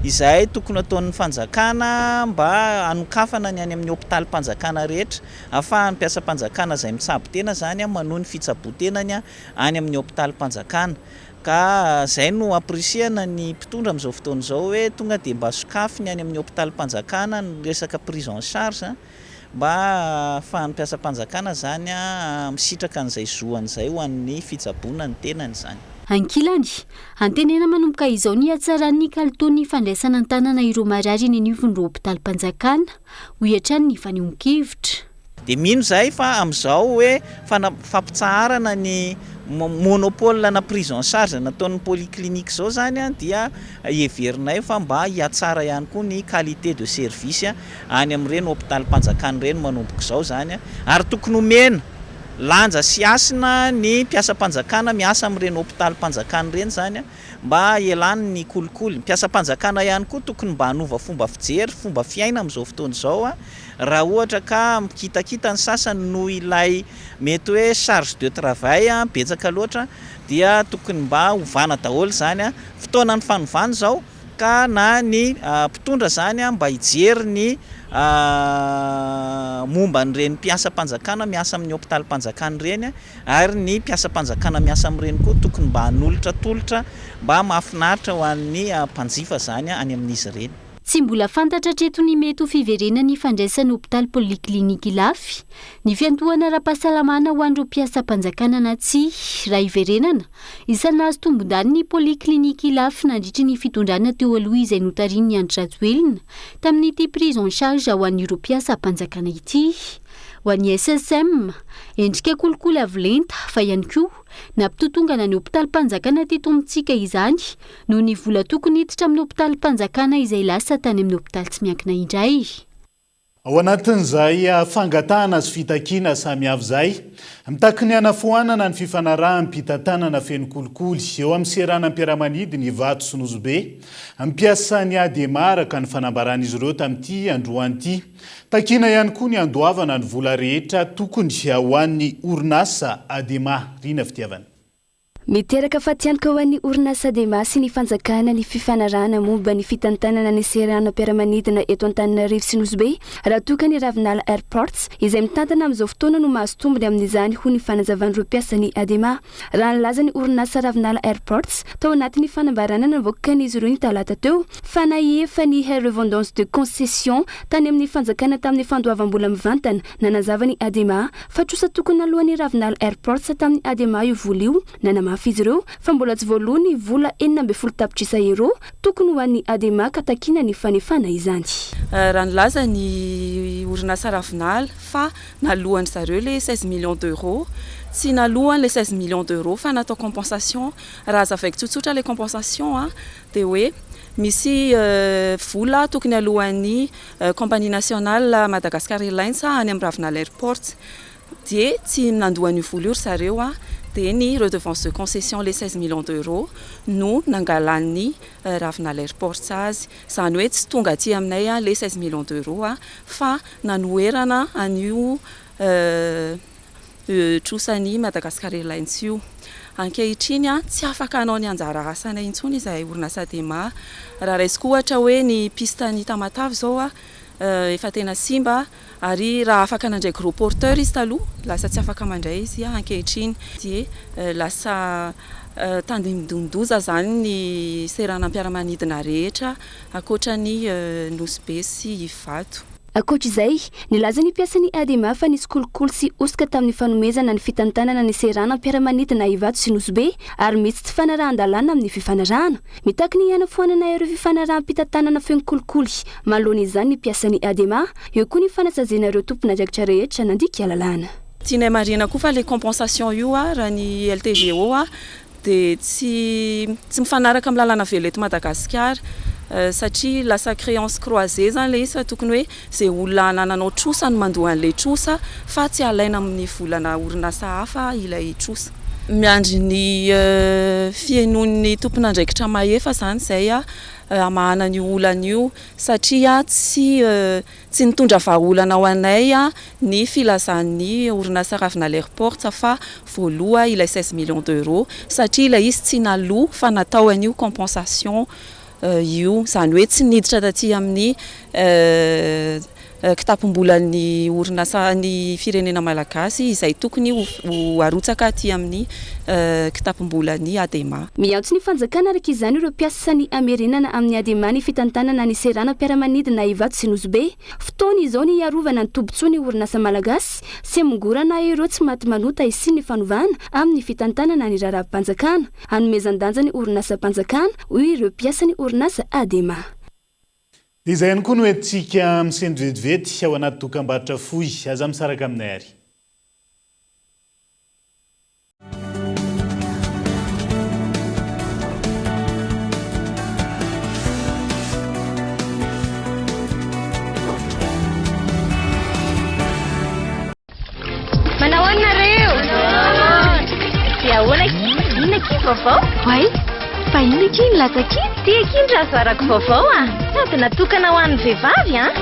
izay tokony ataon'ny fanjakana mba hanokafana ny any amin'ny hopitalim-panjakana rehetra ahafahan'ny mpiasam-panjakana izay mitsabo tena izany manohy ny fitsaboan-tenany any amin'ny hopitalim-panjakana. Ka izay no ampirisihana ny mpitondra amin'izao fotoana izao hoe tonga dia mba sokafy ny any amin'ny hopitalim-panjakana ny resaka prise en charge mba ahafahan'ny mpiasam-panjakana izany misitraka an'izay zoany izay ho an'ny fitsaboana ny tenany izany. Ankilany, antenaina manomboka izao ny hatsaran'ny kalitaon'ny fandraisana an-tanana ireo marary eny anivon'ireo hopitalim-panjakana, hoy hatrany ny fanehoan-kevitra. Dia mino izahay fa amin'izao hoe fampitsaharana ny monopole na prise en charge nataon'ny polyclinique izao izany dia heverinay fa mba hihatsara ihany koa ny qualité de service any amin'ireny hopitalim-panjakana ireny manomboka izao izany ary tokony homena lanja sy hasina ny mpiasam-panjakana miasa amin'ireny hopitalim-panjakana ireny izany mba hialany ny kolikoly. Ny mpiasam-panjakana ihany koa tokony mba hanova fomba fijery, fomba fiaina amin'izao fotoana izao raha ohatra ka mikitakita ny sasany noho ilay mety hoe charge de travail betsaka loatra dia tokony mba hovana daholo izany. Fotoanan'ny fanovana izao. Ka na ny mpitondra izany mba hijery ny momba an'ireny mpiasam-panjakana miasa amin'ny hopitalim-panjakana ireny ary ny mpiasam-panjakana miasa amin'ireny koa tokony mba hanolotra tolotra mba mahafinaritra ho an'ny mpanjifa izany any amin'izy ireny. Tsy mbola fantatra hatreto ny mety ho fiverenan'ny fandraisan'ny hopitaly Polyclinique Ilafy ny fiantohana ara-pahasalamana ho an'ireo mpiasam-panjakana na tsia. Raha hiverenana, isan'ny nahazo tombondany ny Polyclinique Ilafy nandritry ny fitondrana teo aloha izay notarihin'i Andry Rajoelina tamin'ity prise en charge ho an'ireo mpiasam-panjakana ity. Ho an'ny SSM, endrika kolikoly avo lenta fa ihany koa nampitotongana ny hopitalim-panjakana teto amintsika izany noho ny vola tokony hiditra amin'ny hopitalim-panjakana izay lasa tany amin'ny hopitaly tsy miankina indray. Ao anatin'izay fangatahana sy fitakiana samihafa izay, mitaky ny hanafoanana ny fifanaraham-pitantanana feno kolikoly eo amin'ny seranam-piaramanidina Ivato sy Nosy Be, mpiasa ny Adema araka ny fanambaran'izy ireo tamin'ity androany ity. Takiana ihany koa ny handoavana ny vola rehetra tokony ho an'ny orinasa Adema. Rina Fitiavana. Miteraka fatiantoka ho an'ny orinasa Adema sy ny fanjakana ny fifanarahana momba ny fitantanana ny seranam-piaramanidina eto Antananarivo sy Nosy Be raha toa ka ny Ravinala Airports izay mitantana amin'izao fotoana no mahazo tombony amin'izany hoy ny fanazavan'ireo mpiasan'ny Adema. Raha nilaza ny orinasa Ravinala Airports tao anatin'ny fanambarana navoakan'izy ireo ny talata teo fa nahefa ny redevance de concession tany amin'ny fanjakana tamin'ny fandoavam-bola mivantana nanazava ny Adema fa trosa tokony naloan'ny Ravinala Airports tamin'ny Adema io vola io. Nanamafy izy ireo fa mbola tsy voaloa ny vola 16 tapitrisa euros tokony ho an'ny Adema ka takiana ny fanefana izany. Raha nilaza ny orinasa Ravinala fa naloan-dry zareo ilay 16 millions d'euros, tsy naloany ilay 16 millions d'euros fa natao compensation. Raha hazavaiko tsotsotra ilay compensation dia hoe misy vola tokony aloan'ny Compagnie nationale Madagascar Airlines any amin'ny Ravinala Airports dia tsy nandoa an'io vola io ry zareo dia ny redevance de concession ilay 16 millions d'euros no nangalan'ny Ravinala Airports azy. Izany hoe tsy tonga aty aminay ilay 16 millions d'euros fa nanoherana an'io trosan'ny Madagascar Airlines io. Ankehitriny, tsy afaka hanao ny anjara asanay intsony izahay orinasa Adema. Raha raisiko ohatra hoe ny piste an'i Tamatave izao efa tena simba ary raha afaka nandray gros porteur izy taloha, lasa tsy afaka mandray izy ankehitriny. Dia lasa tandindonin-doza izany ny seranam-piaramanidina rehetra ankoatra ny Nosy Be sy Ivato. Ankoatra izay, nilaza ny mpiasan'ny Adema fa nisy kolikoly sy hosoka tamin'ny fanomezana ny fitantanana ny seranam-piaramanidina Ivato sy Nosy Be ary misy tsy fanarahan-dalàna amin'ny fifanarahana. Mitaky ny hanafoanana ireo fifanaraham-pitantanana feno kolikoly manoloana izany ny mpiasan'ny Adema. Eo koa ny fanasaziana ireo tompon'andraikitra rehetra nandika lalàna. Tianay marihina koa fa ilay compensation io raha ny LTGO dia tsy tsy mifanaraka amin'ny lalàna velona eto Madagasikara satria lasa créance croisée izany ilay izy fa tokony hoe izay olona anananao trosa no mandoa an'ilay trosa fa tsy alaina amin'ny volana orinasa hafa ilay trosa. Miandry ny fihainoan'ny tompon'andraikitra mahefa izany izay hamahana an'io olana io satria tsy Tsy nitondra vahaolana ho anay ny filazan'ny orinasa Ravinala Airports fa voaloa ilay 16 millions d'euros satria ilay izy tsy naloa fa natao an'io compensation io. Izany hoe tsy niditra taty amin'ny kitapom-bolan'ny orinasa ny firenena malagasy izay tokony ho arotsaka aty amin'ny kitapom-bolan'ny Adema. Miantso ny fanjakana araka izany ireo mpiasa ny hamerenana amin'ny Adema ny fitantanana ny seranam-piaramanidina Ivato sy Nosy Be. Fotoana izao ny hiarovana ny tombotsoa ny orinasa malagasy sy hamongorana ireo tsy maty manota hisian'ny fanovana amin'ny fitantanana ny raharaham-panjakana. Hanomezan-danja ny orinasam-panjakana, hoy ireo mpiasan'ny orinasa Adema. Dia izay ihany koa no entintsika misento vetivety ao anaty dokambarotra fohy. Aza misaraka aminay ary. Manao ahoana nareo? Dia ahoana akia? Inona akia ny vaovao? Oay! Fa inona akia iny latsaka iny? Ity akia ny razoarako vaovao a! Sady natokana ho an'ny vehivavy an!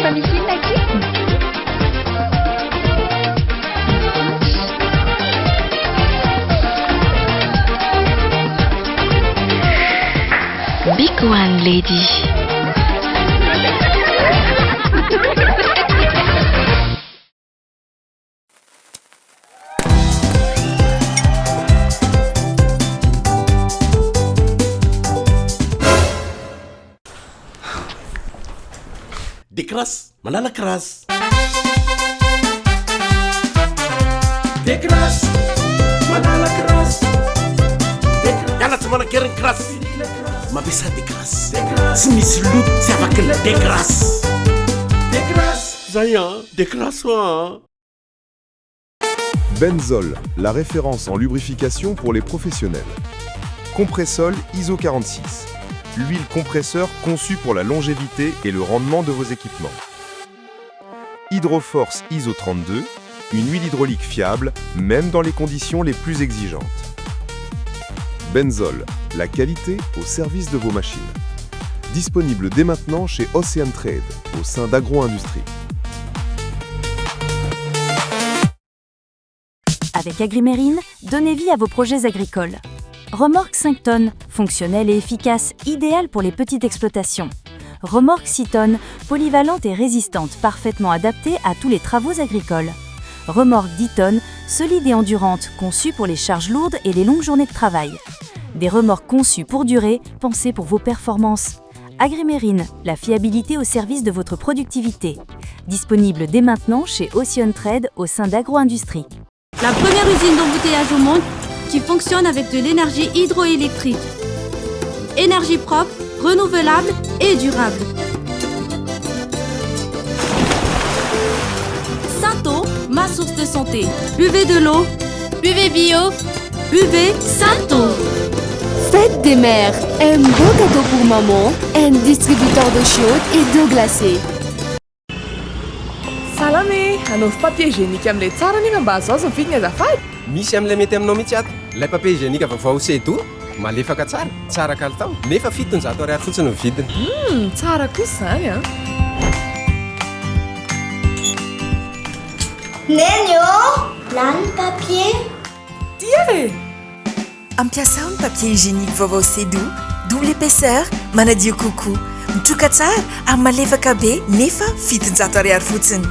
Fa misy inona akia? Lady. De crasse, manala crasse. De crasse, manala crasse. Miala tsy manan-kery ny crasse. Mampiasà de crasse. Tsy misy loto tsy afaky ny de crasse. De crasse. Zay an, de crasse an. Benzol, la référence en lubrification pour les professionnels. Compressol ISO 46, l'huile compresseur conçue pour la longévité et le rendement de vos équipements. Hydroforce ISO 32, une huile hydraulique fiable, même dans les conditions les plus exigeantes. Benzol, la qualité au service de vos machines. Disponible dès maintenant chez Ocean Trade, au sein d'Agro-Industrie. Avec Agrimérine, donnez vie à vos projets agricoles. Remorque 5 tonnes, fonctionnelle et efficace, idéale pour les petites exploitations. Remorque 6 tonnes, polyvalente et résistante, parfaitement adaptée à tous les travaux agricoles. Remorque 10 tonnes, solide et endurante, conçue pour les charges lourdes et les longues journées de travail. Des remorques conçues pour durer, pensées pour vos performances. Agrimérine, la fiabilité au service de votre productivité. Disponible dès maintenant chez Ocean Trade au sein d'Agro-Industrie. La première usine d'embouteillage au monde qui fonctionne avec de l'énergie hydroélectrique. Énergie propre, renouvelable et durable. Santo, ma source de santé. Buvez de l'eau, buvez bio, buvez Santo. Fête des mères, un beau cadeau pour maman, un distributeur d'eau chaude et d'eau glacée. Salama e! Anaovy papier hygiénique amin'ilay tsara nefa mba azoazo ny vidiny azafady! Misy amin'ilay mety aminao mihitsy ato. Ilay papier hygiénique vaovao Sedo, malefaka tsara, tsara kalitao, nefa 700 ariary fotsiny ny vidiny. Humm, tsara kosa izany an! Neny ô! Lany ny papier! Tia e! Ampiasao ny papier hygiénique vaovao Sedo, double épaisseur, manadio kokoa, mitroka tsara ary malefaka be nefa 700 ariary fotsiny.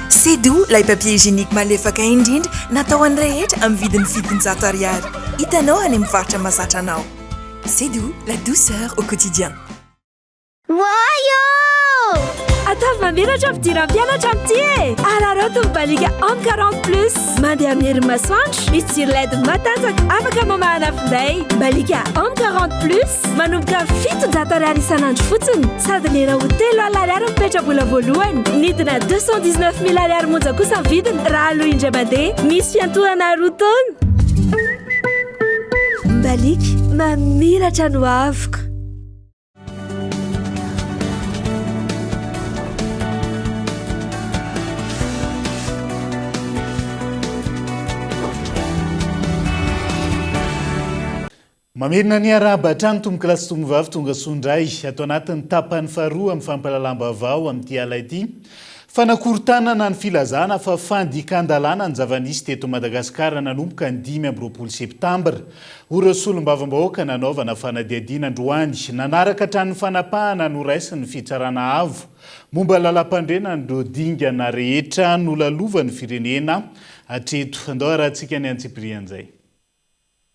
Sedo, ilay papier hygiénique malefaka indrindra natao ho an'ny rehetra amin'ny vidiny 700 ariary. Hitanao any amin'ny mpivarotra mahazatra anao. Sedo, la douceur au quotidien. Oay ô! Ataovy mamiratra fidiran'ny mpianatra amin'ity e! Araraoty ny Baliga Home 40 plus. Mandeha amin'ny herin'ny masoandro, misy jiro led matanjaka afaka mamahana finday. Baliga Home 40 plus, manomboka amin'ny 700 ariary isan'andro fotsiny, sady lera ho 3000 ariary ny petra-bola voalohany. Nidina 219 000 ariary monja kosa ny vidiny raha aloa indray mandeha. Misy fiantohana roa taona. Baliga, mamiratra ny hoaviko. Mamerina ny arahaba hatrany tompokolahy sy tompovavy tonga soa indray ato anatin'ny tapany faharoa amin'ny fampahalalam-baovao amin'ity ala ity. Fanakorontanana ny filazana fa fandikan-dalàna ny zava-nisy teto Madagasikara nanomboka ny 25 septambra. Hoy ireo solombavambahoaka nanaovana fanadihadiana androany. Nanaraka hatrany ny fanapahana noraisin'ny Fitsarana Avo momba ny lalampandrenana ireo dingana rehetra nolalovan'ny firenena hatreto. Andao harahantsika ny antsipirian'izay.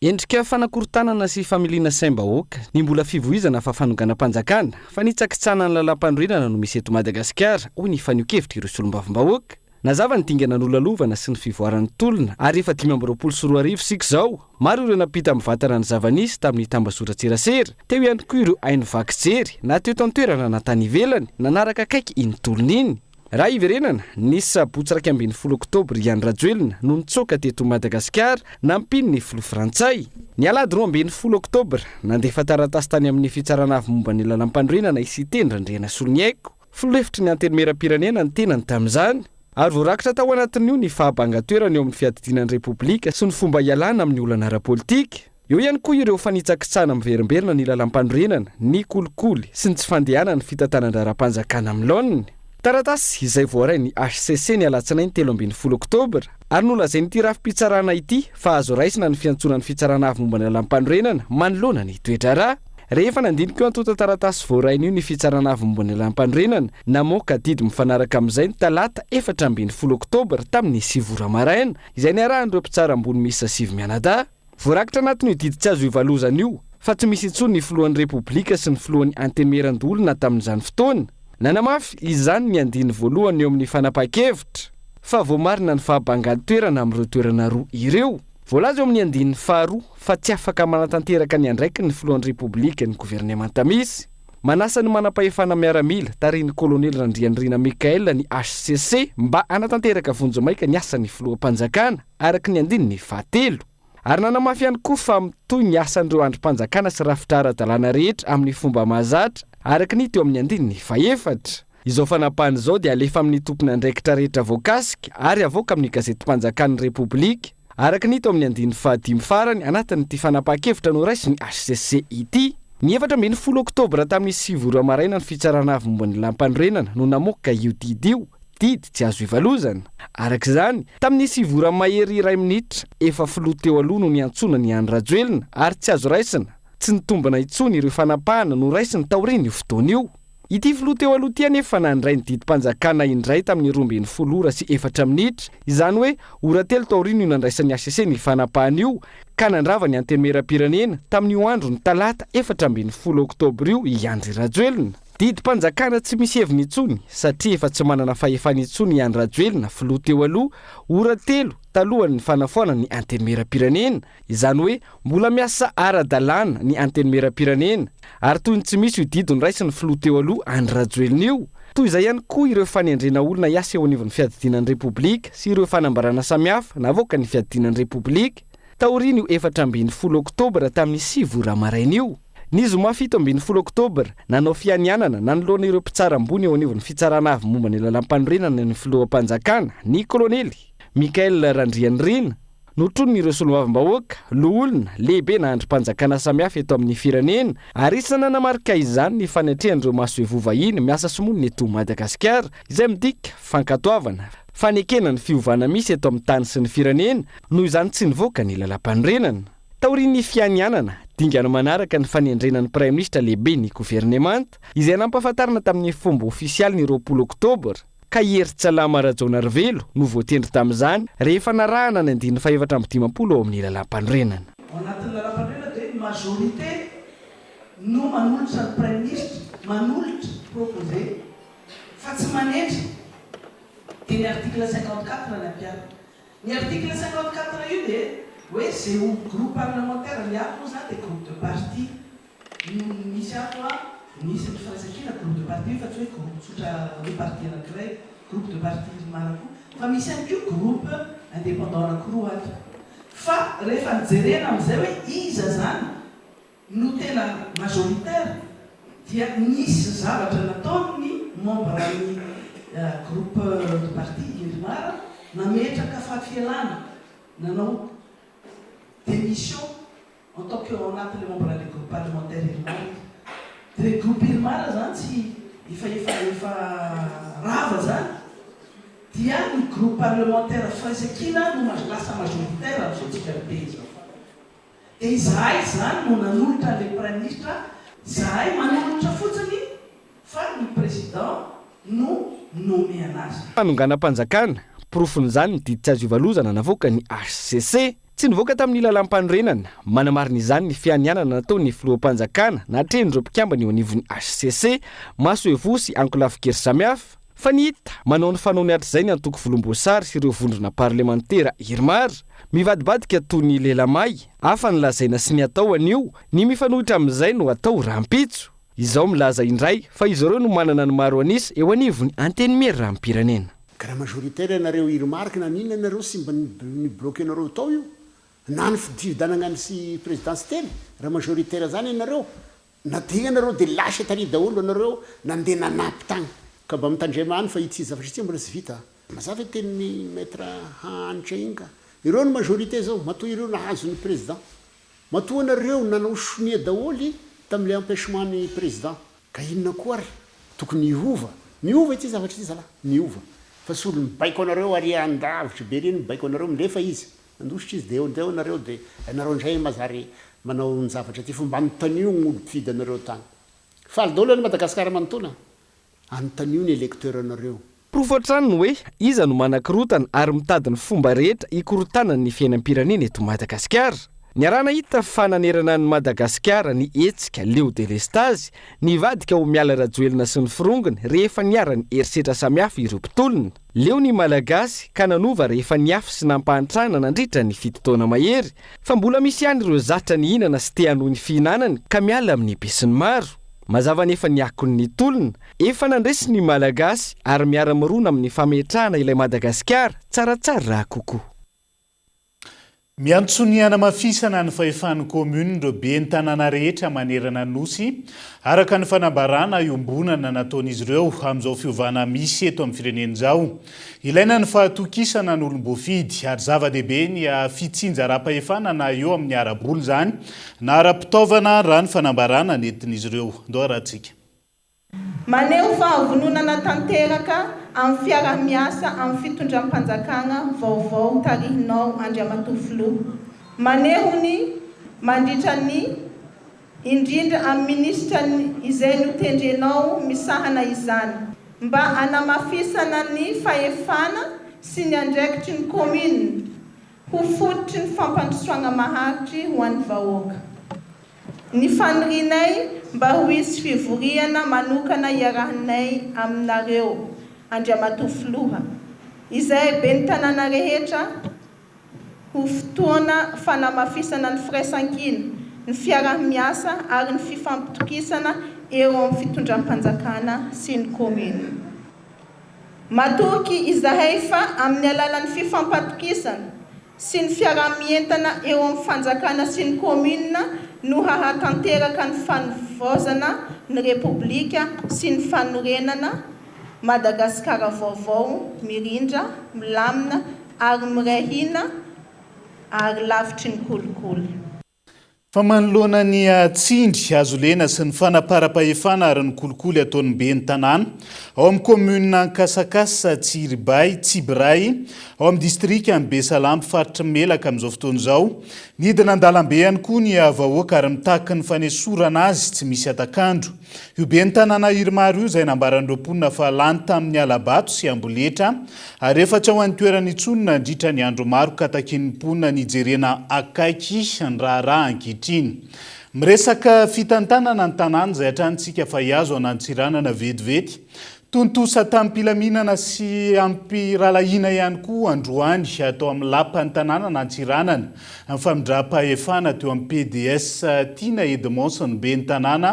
Endrika fanakorontanana sy familiana saim-bahoaka ny mbola fivoizana fa fanonganam-panjakana, fanitsakitsahana ny lalampanorenana no misy eto Madagasikara, hoy ny fanehoan-kevitr'ireo solombavambahoaka. Nazava ny dingana nolalovana sy ny fivoaran'ny tolona ary efa 2025 isika izao. Maro ireo nampita mivantana ny zava-nisy tamin'ny tambazotran-tserasera. Teo ihany koa ireo haino vaky jery na teto an-toerana na tany ivelany nanaraka akaiky iny tolona iny. Raha hiverenana, ny sabotsy 11 oktobra i Andry Rajoelina no nitsoaka teto Madagasikara nampian'ny filoha frantsay. Ny alahady 12 oktobra, nandefa taratasy tany amin'ny fitsarana avo momba ny lalampanorenana i Siteny Randrianasoloniaiko. Filoha lefitry ny Antenimierampirenena ny tenany tamin'izany, ary voarakitra tao anatin'io ny fahabangan-toerana eo amin'ny fiadidiana ny Repoblika sy ny fomba hialana amin'ny olana ara-politika. Eo ihany koa ireo fanitsakitsahana miverimberina ny lalàmpanorenana, ny kolikoly sy ny tsy fandehanan'ny fitantanan-draharaham-panjakana amin'ny laoniny. Taratasy izay voarain'ny hcc ny alatsinainy 13 oktobra, ary nolazain'ity rafi-pitsarana ity fa azo raisina ny fiantsoana ny Fitsarana Avo momba ny Lalàmpanorenana manoloana ny toe-draharaha. Rehefa nandinika io antontan-taratasy voarainy io ny Fitsarana Avo Momba ny Lalàmpanorenana, namoaka didy mifanaraka amin'izay ny talata 14 oktobra tamin'ny 9 ora maraina, izay niarahan'ireo mpitsara ambony miisa sivy mianadahy. Voarakitra anatin'io didy tsy azo ivalozana io fa tsy misy intsony ny filohan'ny Repoblika sy ny filohan'ny Antenimierandoholona tamin'izany fotoana. Nanamafy izany ny andininy voalohany eo amin'ny fanapahan-kevitra fa voamarina ny fahabangan-toerana amin'ireo toerana roa ireo. Voalaza eo amin'ny andininy faharoa fa tsy afaka manatanteraka ny andraikiny ny filohan'ny Repoblika ny governemanta misy. Manasa ny manampahefana miaramila, tarihin'ny kolonely Randrianirina Michael ny hcc mba hanatanteraka vonjimaika ny asan'ny filoham-panjakana, araka ny andininy fahatelo. Ary nanamafy ihany koa fa mitohy ny asan'ireo andrim-panjakana sy rafitra ara-dalàna rehetra amin'ny fomba mahazatra, araka ny hita eo amin'ny andininy fahefatra. Izao fanapahana izao dia alefa amin'ny tompon'andraikitra rehetra voakasika ary avoaka amin'ny gazetim-panjakan'ny Repoblika, araka ny hita ao amin'ny andininy fahadimy farany anatin'ity fanapahan-kevitra noraisin'ny hcc ity. Ny 14 oktobra tamin'ny 9 ora maraina ny Fitsarana Avo Momba ny Lalàmpanorenana no namoaka io didy io, didy tsy azo ivalozana. Araka izany, tamin'ny 9 ora mahery iray minitra, efa filoha teo aloha no niantsoana an'i Andry Rajoelina ary tsy azo raisina, tsy nitombina intsony ireo fanapahana noraisiny taorian'io fotoana io. Ity filoha teo aloha ity anefa nandray ny didim-panjakana indray tamin'ny 12 ora sy efatra minitra, izany hoe ora telo taorian'io nandraisan'ny hcc ny fanapahana io, ka nandrava ny Antenimierampirenena tamin'io andron'ny talata 14 oktobra io i Andry Rajoelina. Didim-panjakana tsy misy heviny intsony satria efa tsy manana fahefana intsony i Andry Rajoelina filoha teo aloha, ora telo talohan'ny fanafoanana ny Antenimierampirenena. Izany hoe mbola miasa ara-dalàna ny Antenimierampirenena ary toy ny tsy misy io didy noraisin'ny filoha teo aloha Andry Rajoelina io. Toy izay ihany koa ireo fanendrena olona hiasa eo anivon'ny fiadidiana ny Repoblika sy ireo fanambarana samihafa navoakan'ny fiadidiana ny Repoblika taorian'io 14 oktobra tamin'ny 9 ora maraina io. Ny zoma 17 oktobra, nanao fianianana nanoloana ireo mpitsara ambony eo anivon'ny Fitsarana Avo momba ny Lalàmpanorenana ny filoham-panjakana, ny kolonely Michael Randrianirina. Notronin'ireo solombavambahoaka, loholona, lehibe na andrim-panjakana samihafa eto amin'ny firenena ary isan'ny nanamarika izany ny fanetrehan'ireo masoivoho vahiny miasa sy monina eto Madagasikara izay midika fankatoavana, fanekena ny fiovana misy eto amin'ny tany sy ny firenena, noho izany tsy nivoaka ny lalàmpanorenana. Taorian'ny fianianana, dingana manaraka ny fanendrena ny Praiminisitra lehiben'ny governemanta, izay nampahafantarina tamin'ny fomba ofisialy ny 20 oktobra, ka i Herintsalama Rajaonarivelo no voatendry tamin'izany rehefa narahana ny andininy faha-54 ao amin'ny lalàmpanorenana. Ao anatin'ny lalàmpanorenana dia ny majorité no manolotra ny praiminisitra, manolotra, proposer, fa tsy manendry, dia ny article 54 ny ampiharina. Ny article 54 io dia hoe ze ho groupe parlementaire ny ato moa izany dia groupe de parti no misy ato an, misy ny firaisankina groupe de parti io fa tsy hoe groupe tsotra hoe parti anankiray, groupe de parti irmar koa, fa misy ihany koa groupe indépendant anankiroa ato. Fa rehefa nojerena amin'izay hoe iza izany no tena majoritaire dia nisy zavatra nataon'ny membre ny groupe de parti irmar nametraka fahafialana nanao démission En tant que ao anatin'ilay membre an'ilay groupe parlementaire IRMAR izy. Dia ilay groupe IRMAR izany tsy efa efa efa rava izany dia ny groupe parlementaire Firaisankina no lasa majoritaire amin'izao tsika miteny izao. Dia izahay izany no nanolotra an'ilay praiminisitra, izahay manolotra fotsiny fa ny président no nomena azy. Fanonganam-panjakana, porofon'izany ny didy tsy azo ivalozana navoakan'ny hcc. Tsy nivoaka tamin'ny lalàmpanorenana, manamarina izany ny fianianana nataon'ny filoham-panjakana natrehin'ireo mpikambana eo anivon'ny hcc, masoivoho sy ankolafin-kery samihafa. Fa ny hita, manao ny fanaony hatrizay ny antoko volomboasary sy ireo vondrona parlemantera Irmar. Mivadibadika toy ny lela may, hafa ny lazaina sy ny atao anio, ny mifanohitra amin'izay no atao rahampitso. Izao milaza indray fa izy ireo no manana ny maro an'isa eo anivon'ny Antenimierampirenena. Ka raha majoritaire ianareo irmark naninona ianareo sy mba ni-bloquer nareo tao io? Na ny fididanagna ny sy présidence teny raha majoritaire zany ianareo na dia ianareo dia lasa tary daholo anareo nandeha nanampy tagny. Ka mba mitandrema any fa ity zavatra ity mbola tsy vita a. Mazava io tenin'i Maître Hanitra iny ka. Ireo no majorité zao, matoa ireo nahazo ny président. Matoa nareo nanao sonia daholo tamin'ilay empêchement ny président. Ka inona koa ary? Tokony hiova. Miova ity zavatra ity zalahy. Miova. Fa tsy olo mibaiko anareo ary andavitry be reny mibaiko anareo milefa izy. Nandositra izy dia eo indray nareo dia ianareo indray mazary manao ny zavatra ity fa mba anontanio ny olo mpifidy anareo tany. Faly daholo any Madagascar manontolo a! Anontanio ny électeur anareo. Porofo hatrany ny hoe iza no manakorotana ary mitady ny fomba rehetra hikorontanany ny fiainam-pirenena eto Madagasikara. Niaraha-nahita fa nanerana an'i Madagasikara ny hetsika Leo delestazy, nivadika ho Miala Rajoelina sy ny forongony rehefa niharan'ny herisetra samihafa ireo mpitolona. Leo ny Malagasy ka nanova rehefa niafy sy nampahantrana nandritra ny 7 taona mahery. Fa mbola misy ihany ireo zatra nihinana sy te hanohy ny fihinanany ka miala amin'ny besinimaro. Mazava anefa ny akon'ny tolona, efa nandresy ny Malagasy ary miara-mirona amin'ny fametrahana ilay Madagasikara tsaratsara kokoa. Miantso ny hanamafisana ny fahefan'ny kaominina ireo ben'ny tanàna rehetra manerana ny Nosy, araka ny fanambarana iombonana nataon'izy ireo amin'izao fiovana misy eto amin'ny firenena izao. Ilaina ny fahatokisana ny olom-boafidy ary zava-dehibe ny fitsinjaram-pahefana na eo amin'ny ara-bola izany na ara-pitaovana raha ny fanambarana nentin'izy ireo. Ndao arahantsika. Maneho fahavononana tanteraka amin'ny fiaraha-miasa amin'ny fitondram-panjakana vaovao tarihinao Andriamatoa Filoha. Maneho ny mandritra ny indrindra amin'ny minisitra izay notendrenao misahana izany mba hanamafisana ny fahefana sy ny andraikitry ny kaominina ho fototry ny fampandrosoagna maharitry ho an'ny vahoaka. Ny fanirianay mba ho hisy fivoriana manokana iarahanay aminareo, Andriamatoa Filoha, izay Ben'ny Tanàna rehetra, ho fotoana fanamafisana ny firaisankina, ny fiaraha-miasa ary ny fifampitokisana eo amin'ny fitondram-panjakana sy ny kaominina. Matoky izahay fa amin'ny alalan'ny fifampatokisana sy ny fiaraha-mientana eo amin'ny fanjakana sy ny kaominina no hahatanteraka ny fanovaozana ny Repoblika sy ny fanorenana Madagasikara vaovao mirindra, milamina ary miray hina ary lavitry ny kolikoly. Fa manoloana ny tsindry hazolena sy ny fanaparam-pahefana ary ny kolikoly ataon'ny ben'ny tanàna ao amin'ny kaominina Ankasakasa, Tsiribay, Tsibiray, ao amin'ny distrikan'i Besalampy, faritr'i Melaka amin'izao fotoana izao, nidina an-dalambe ihany koa ny vahoaka ary mitaky ny fanesorana azy tsy misy hatak'andro. Io ben'ny tanàna Irmar io izay nambaran'ireo mponina fa lany tamin'ny hala-bato sy amboletra ary efa tsy ao an-toerana intsony nandritra ny andro maro ka takian'ny mponina ny hijerena akaiky ny raharaha ankehitriny. Miresaka fitantanana ny tanàna izay hatrany isika fa hihazo an'Antsiranana vetivety. Tontosa tamim-pilaminana sy am-pirahalahiana ihany koa androany tao amin'ny Lapan'ny tanànan'Antsiranana ny famindram-pahefana teo amin'ny pds Tiana Edmond sy ny Ben'ny tanàna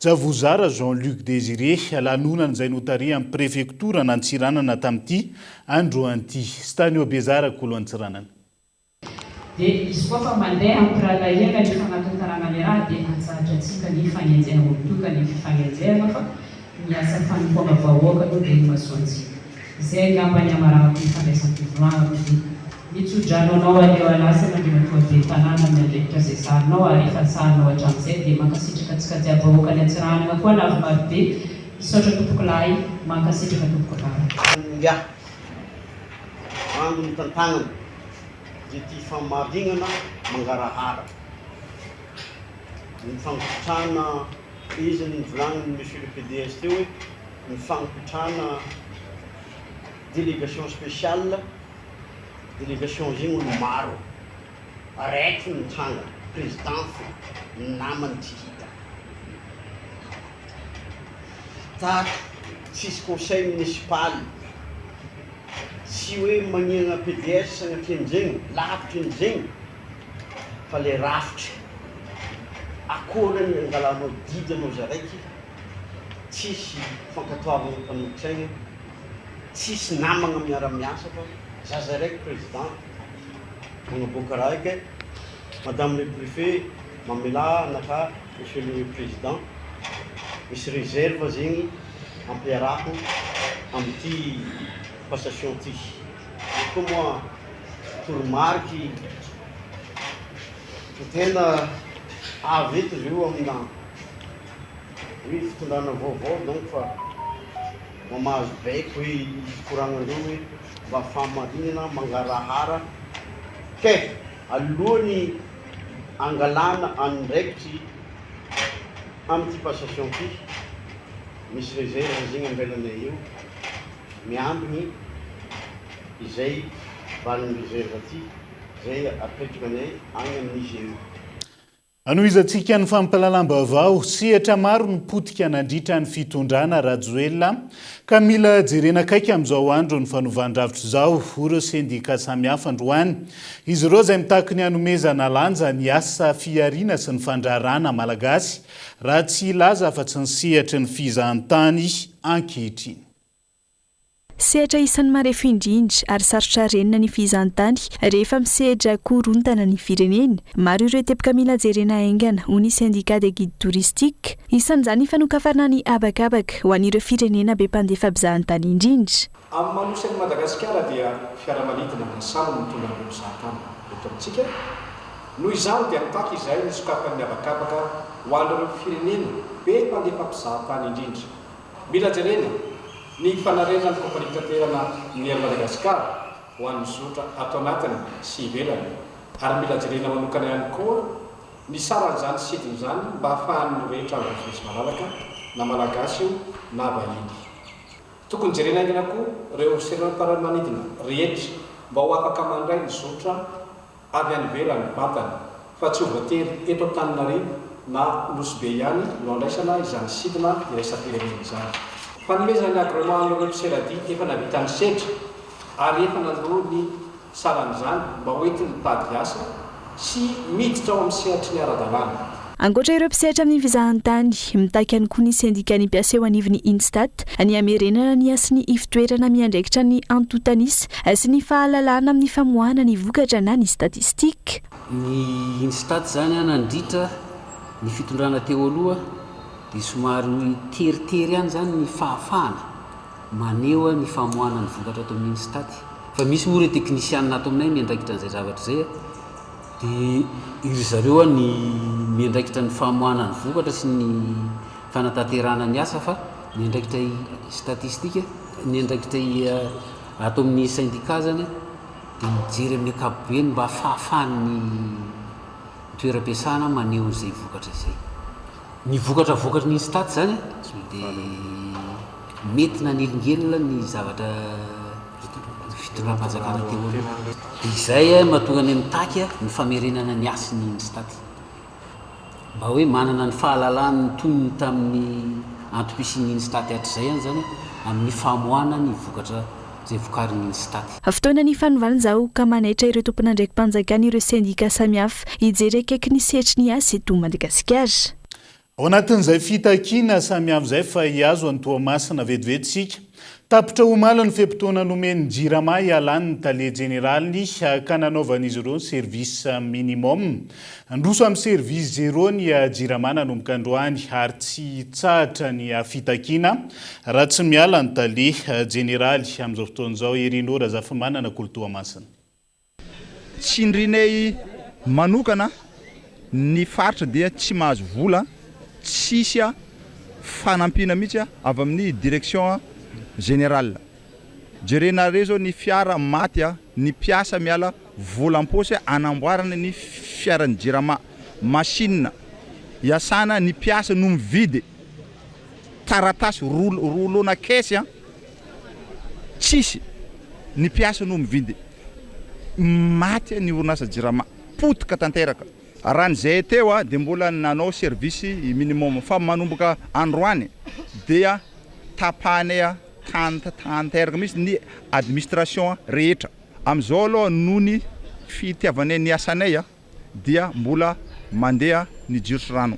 Djavojozara Jean Luc Désiré, lanonana izay notarihan'ny prefektoran'Antsiranana tamin'ity androany ity. Stanio Bezara Kolo Antsiranana. Dia izy koa fa mandeha am-pirahalahiana ny fanatontanana ny raha dia atsahatra antsika ny fagnenjehana olon-tokana ny fifagnenjehana fa ny asa fanompoagna vahoaka aloha dia imasoantsika. Izay angamba ny hamaranako ny fandraisam-pivolagnako dia mitso-drano anao aleo alasana Andriamatoa Ben'ny tanàna amin'ny andraikitra izay sahaninao ary efa sahaninao hatramin'izay dia mankasitraka antsika jiaby vahoakan'i Antsiranana koa lavo marobe misaotra tompokolahy mankasitraka tompokovavy. Ingahy Rango nitantagnana dia ity famarignana mangarahara ny fampitrahana izy ny novolagnin'ny monsieur le PDS teo hoe ny fampitrahana délégation spéciale, délégation zegny olo maro, araiky fo mitsangana, président fo, ny namany tsy hita. Tato tsisy conseil municipal. Tsy hoe magnihagna pds sagnatria an'izegny, lavitry an'izegny fa le rafitra. Akory ny angalanao didy anao zaraiky, tsisy fankatoavagna mpanolotsaigna, tsisy namagna miara-miasa fa za zaraiky président magnaboaka raha io kay madame le préfet mamelà anakahy monsieur le président misy réserve zegny ampiarahako amin'ity passation ity. Io koa moa toromariky fa tena avy eto izy io amina hoe fitondrana vaovao donc fa mba mahazo baiko hoe izy koragnandreo hoe mba fahamarinana mangarahara. Ke alohan'ny angalana andraikitry amin'ity passation ty, misy réserve zegny ambelanay eo, miambigny izay valin'ny réserve ty zay apetrakanay agny amin'ny IGE. Hanohizantsika ny fampahalalam-baovao. Sehatra maro no potika nandritra ny fitondrana Rajoelina ka mila jerena akaiky amin'izao andron'ny fanovan-drafitra izao, hoy ireo sendika samihafa androany. Izy ireo izay mitaky ny hanomezana lanja ny asa fihariana sy ny fandraharahana malagasy, raha tsy hilaza afa-tsy ny sehatry ny fizahantany ankehitriny. Sehatra isan'ny marefo indrindra ary sarotra renina ny fihizan-tany rehefa misedra korontana ny firenena. Maro ireo teboka mila jerena haingana, hoy ny Syndicat des guides touristiques. Isan'izany ny fanokafana ny habakabaka ho an'ireo firenena be mpandefa mpizahantany indrindra. Amin'ny maha nosy an'i Madagasikara dia fiaramanidina na sambo no mitondra an'ireo mpizahatany eto amintsika. Noho izany dia mitaky izahay ny hisokafan'ny habakabaka ho an'ireo firenena be mpandefa mpizahatany indrindra. Mila jerena ny fanarenana ny kompania fitaterana ny Air Madagascar ho an'ny zotra ato anatiny sy ivelany ary mila jerena manokana ihany koa ny saran'izany sidina izany mba hahafahan'ny rehetra mivezivezy malalaka na Malagasy io na vahiny. Tokony jerena haingana koa ireo seranam-paramanidina rehetra mba ho afaka mandray ny zotra avy any ivelany mivantana fa tsy ho voatery eto Antananarivo na Nosy Be ihany no andraisana izany sidina iraisam-pirenena izany. Fanomezana ny agrément an'ireo mpiseradia efa navita ny sedra ary efa nandoa ny saran'izany mba ho entin'ny mitady asa sy miditra ao amin'ny sehatry ny ara-dalàna. Ankoatra ireo mpisehatra amin'ny fizahantany, mitaky ihany koa ny sendikan'ny mpiasa eo anivon'ny Instat ny hamerenana ny hasin'ny ivotoerana miandraikitra ny antontan'isa sy ny fahalalahana amin'ny famoahana ny vokatra na ny statistika. Ny Instat izany nandritra ny fitondrana teo aloha dia somary teritery ihany izany ny fahafahana maneho ny famoahana ny vokatra ato amin'ny Instat. Fa misy moa ireo teknisianina ato aminay miandraikitra an'izay zavatra izay. Dia ry zareo ny miandraikitra ny famoahana ny vokatra sy ny fanatanterahana ny asa fa ny andraikitra statistika, ny andraikitra ato amin'ny syndicat zany dia mijery amin'ny ankapobeny mba fahafahan'ny toeram-piasana maneho izay vokatra izay. Ny vokatra vokatry ny Instat zany dia mety nanelingelina ny zavatra fitondram-panjakana teo aloha. Dia izay mahatonga anay mitaky ny famerenana ny hasin'ny Instat. Mba hoe manana ny fahalalany toy ny tamin'ny antom-pisian'ny Instat hatrizay ihany izany amin'ny famoahana ny vokatra izay vokarin'ny Instat. Fotoana ny fanovana izao ka manaitra ireo tompon'andraiki-panjakana ireo sendika samihafa hijery akaiky ny sehatry ny asa eto Madagasikara. Ao anatin'izay fitakiana samihafa izay fa hihazo an'i Toamasina vetivety isika. Tapitra omaly ny fe-potoana nomen'ny Jirama hialany ny tale jeneraliny ka nanaovan'izy ireo ny service minimum. Handroso amin'ny service zéro ny Jirama nanomboka androany ary tsy hitsahatra ny fitakiana raha tsy miala ny tale jeneraly amin'izao fotoana izao, Herino Razafimanana Kolo Toamasina. Tsindrinay manokana ny faritra dia tsy mahazo vola, tsisy fanampiana mihitsy avy amin'ny direction générale. Jerenareo zao ny fiara maty, ny mpiasa miala vola am-paosy anamboarana ny fiaran'ny jirama, machine iasana ny mpiasa no mividy taratasy rouleau-na caisse. Tsisy ny mpiasa no mividy. Maty ny orinasa Jirama. Potika tanteraka. Raha ny zay teo dia mbola nanao service minimum fa manomboka androany dia tapahanay tanteraka mihitsy ny administration rehetra. Amin'izao aloha noho ny fitiavanay ny asanay dia mbola mandeha ny jiro sy rano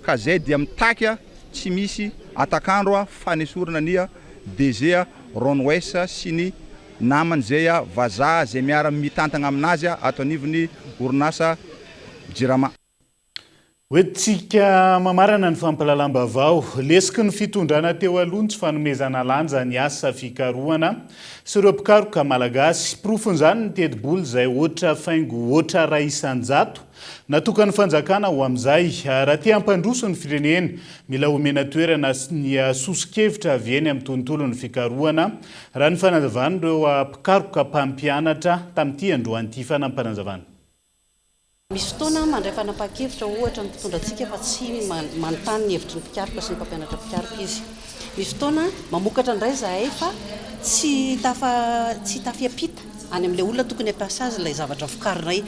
ka zay dia mitaky tsy misy atakandro fanesorana ny DG Ron Weiss sy ny namany zay vazaha zay miara mitantagna aminazy ato anivon'ny orinasa Jirama. Hoentintsika mamarana ny fampahalalam-baovao. Lesiky ny fitondrana teo aloha ny tsy fanomezana lanja ny asa fikarohana sy ireo mpikaroka malagasy. Porofon'izany ny tetibola izay hoatra faingo hoatra iray isan-jato natokan'ny fanjakana ho amin'izay. Raha te hampandroso ny firenena, mila omena toerana ny soso-kevitra avy eny amin'ny tontolon'ny fikarohana, raha ny fanazavan'ireo mpikaroka mpampianatra tamin'ity androany ity fanampanazavana. Misy fotoana mandray fanapahan-kevitra ohatra ny mpitondra antsika fa tsy manontany ny hevitry ny mpikaroka sy ny mpampianatra mpikaroka izy. Misy fotoana mamokatra indray izahay fa tsy tafa tsy tafiampita any amin'ilay olona tokony hampiasa azy ilay zavatra vokarinay.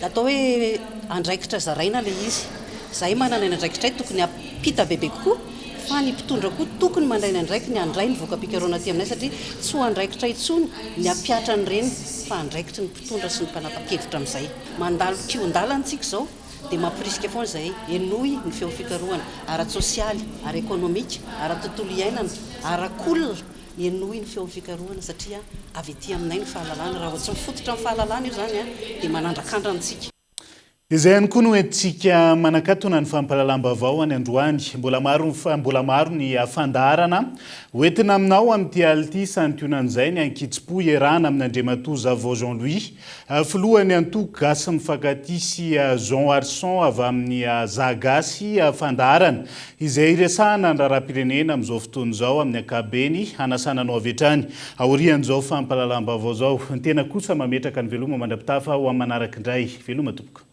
Atao hoe andraikitra zaraina ilay izy. Izahay manana ny andraikitray tokony hampita bebe kokoa fa ny mpitondra koa tokony mandray ny andraikiny handray ny voka-pikarohana aty aminay satria tsy ho andraikitra intsony ny hampihatra an'ireny fa andraikitry ny mpitondra sy ny mpanapa-kevitra amin'izay. Mandalo kihon-dalana isika izao dia mamporisika foana izahay, henoy ny feon'ny fikarohana, ara-tsosialy, ara-ekonomika, ara-tontolo iainana, ara-kolona, henoy ny feon'ny fikarohana satria avy aty aminay ny fahalalana, raha vao tsy mifototra amin'ny fahalalana io izany dia manandrakandrana isika. Izay ihany koa no entintsika manakatona ny fampahalalam-baovao any androany. Mbola maro ny mbola maro ny fandaharana ho entina aminao amin'ity alina ity santionan'izay ny ankitsim-po iarahana amin'Andriamatoa Zavao Jean Louis, filohan'ny antoko Gasy Mifankatia sy Jean Arson avy amin'ny Za Gasy fandaharana izay iresahana ny raharaham-pirenena amin'izao fotoana izao amin'ny ankapobeny hanasana anao avy hatrany aorian'izao fampahalalam-baovao izao. Ny tena kosa mametraka ny veloma mandra-pitafa ho amin'ny manaraka indray. Veloma tompoko.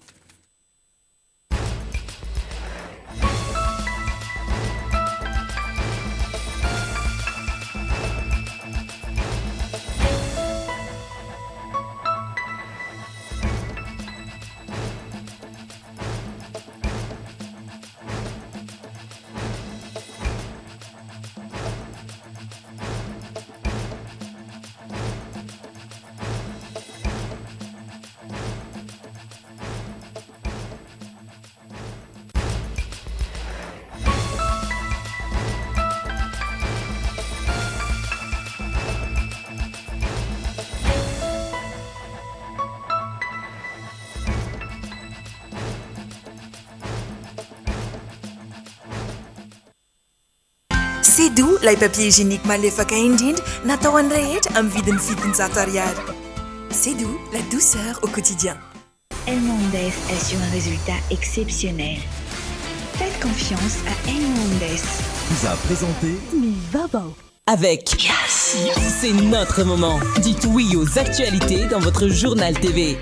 Sedo, ilay papier hygiénique malefaka indrindra natao an'ny rehetra amin'ny vidiny 700 ariary. Sedo, la douceur au quotidien. Elmondes assure un résultat exceptionnel. Faites confiance à Elmondes. Vous a présenté Mivavao. Avec Yes. C'est notre moment. Dites oui aux actualités dans votre journal TV.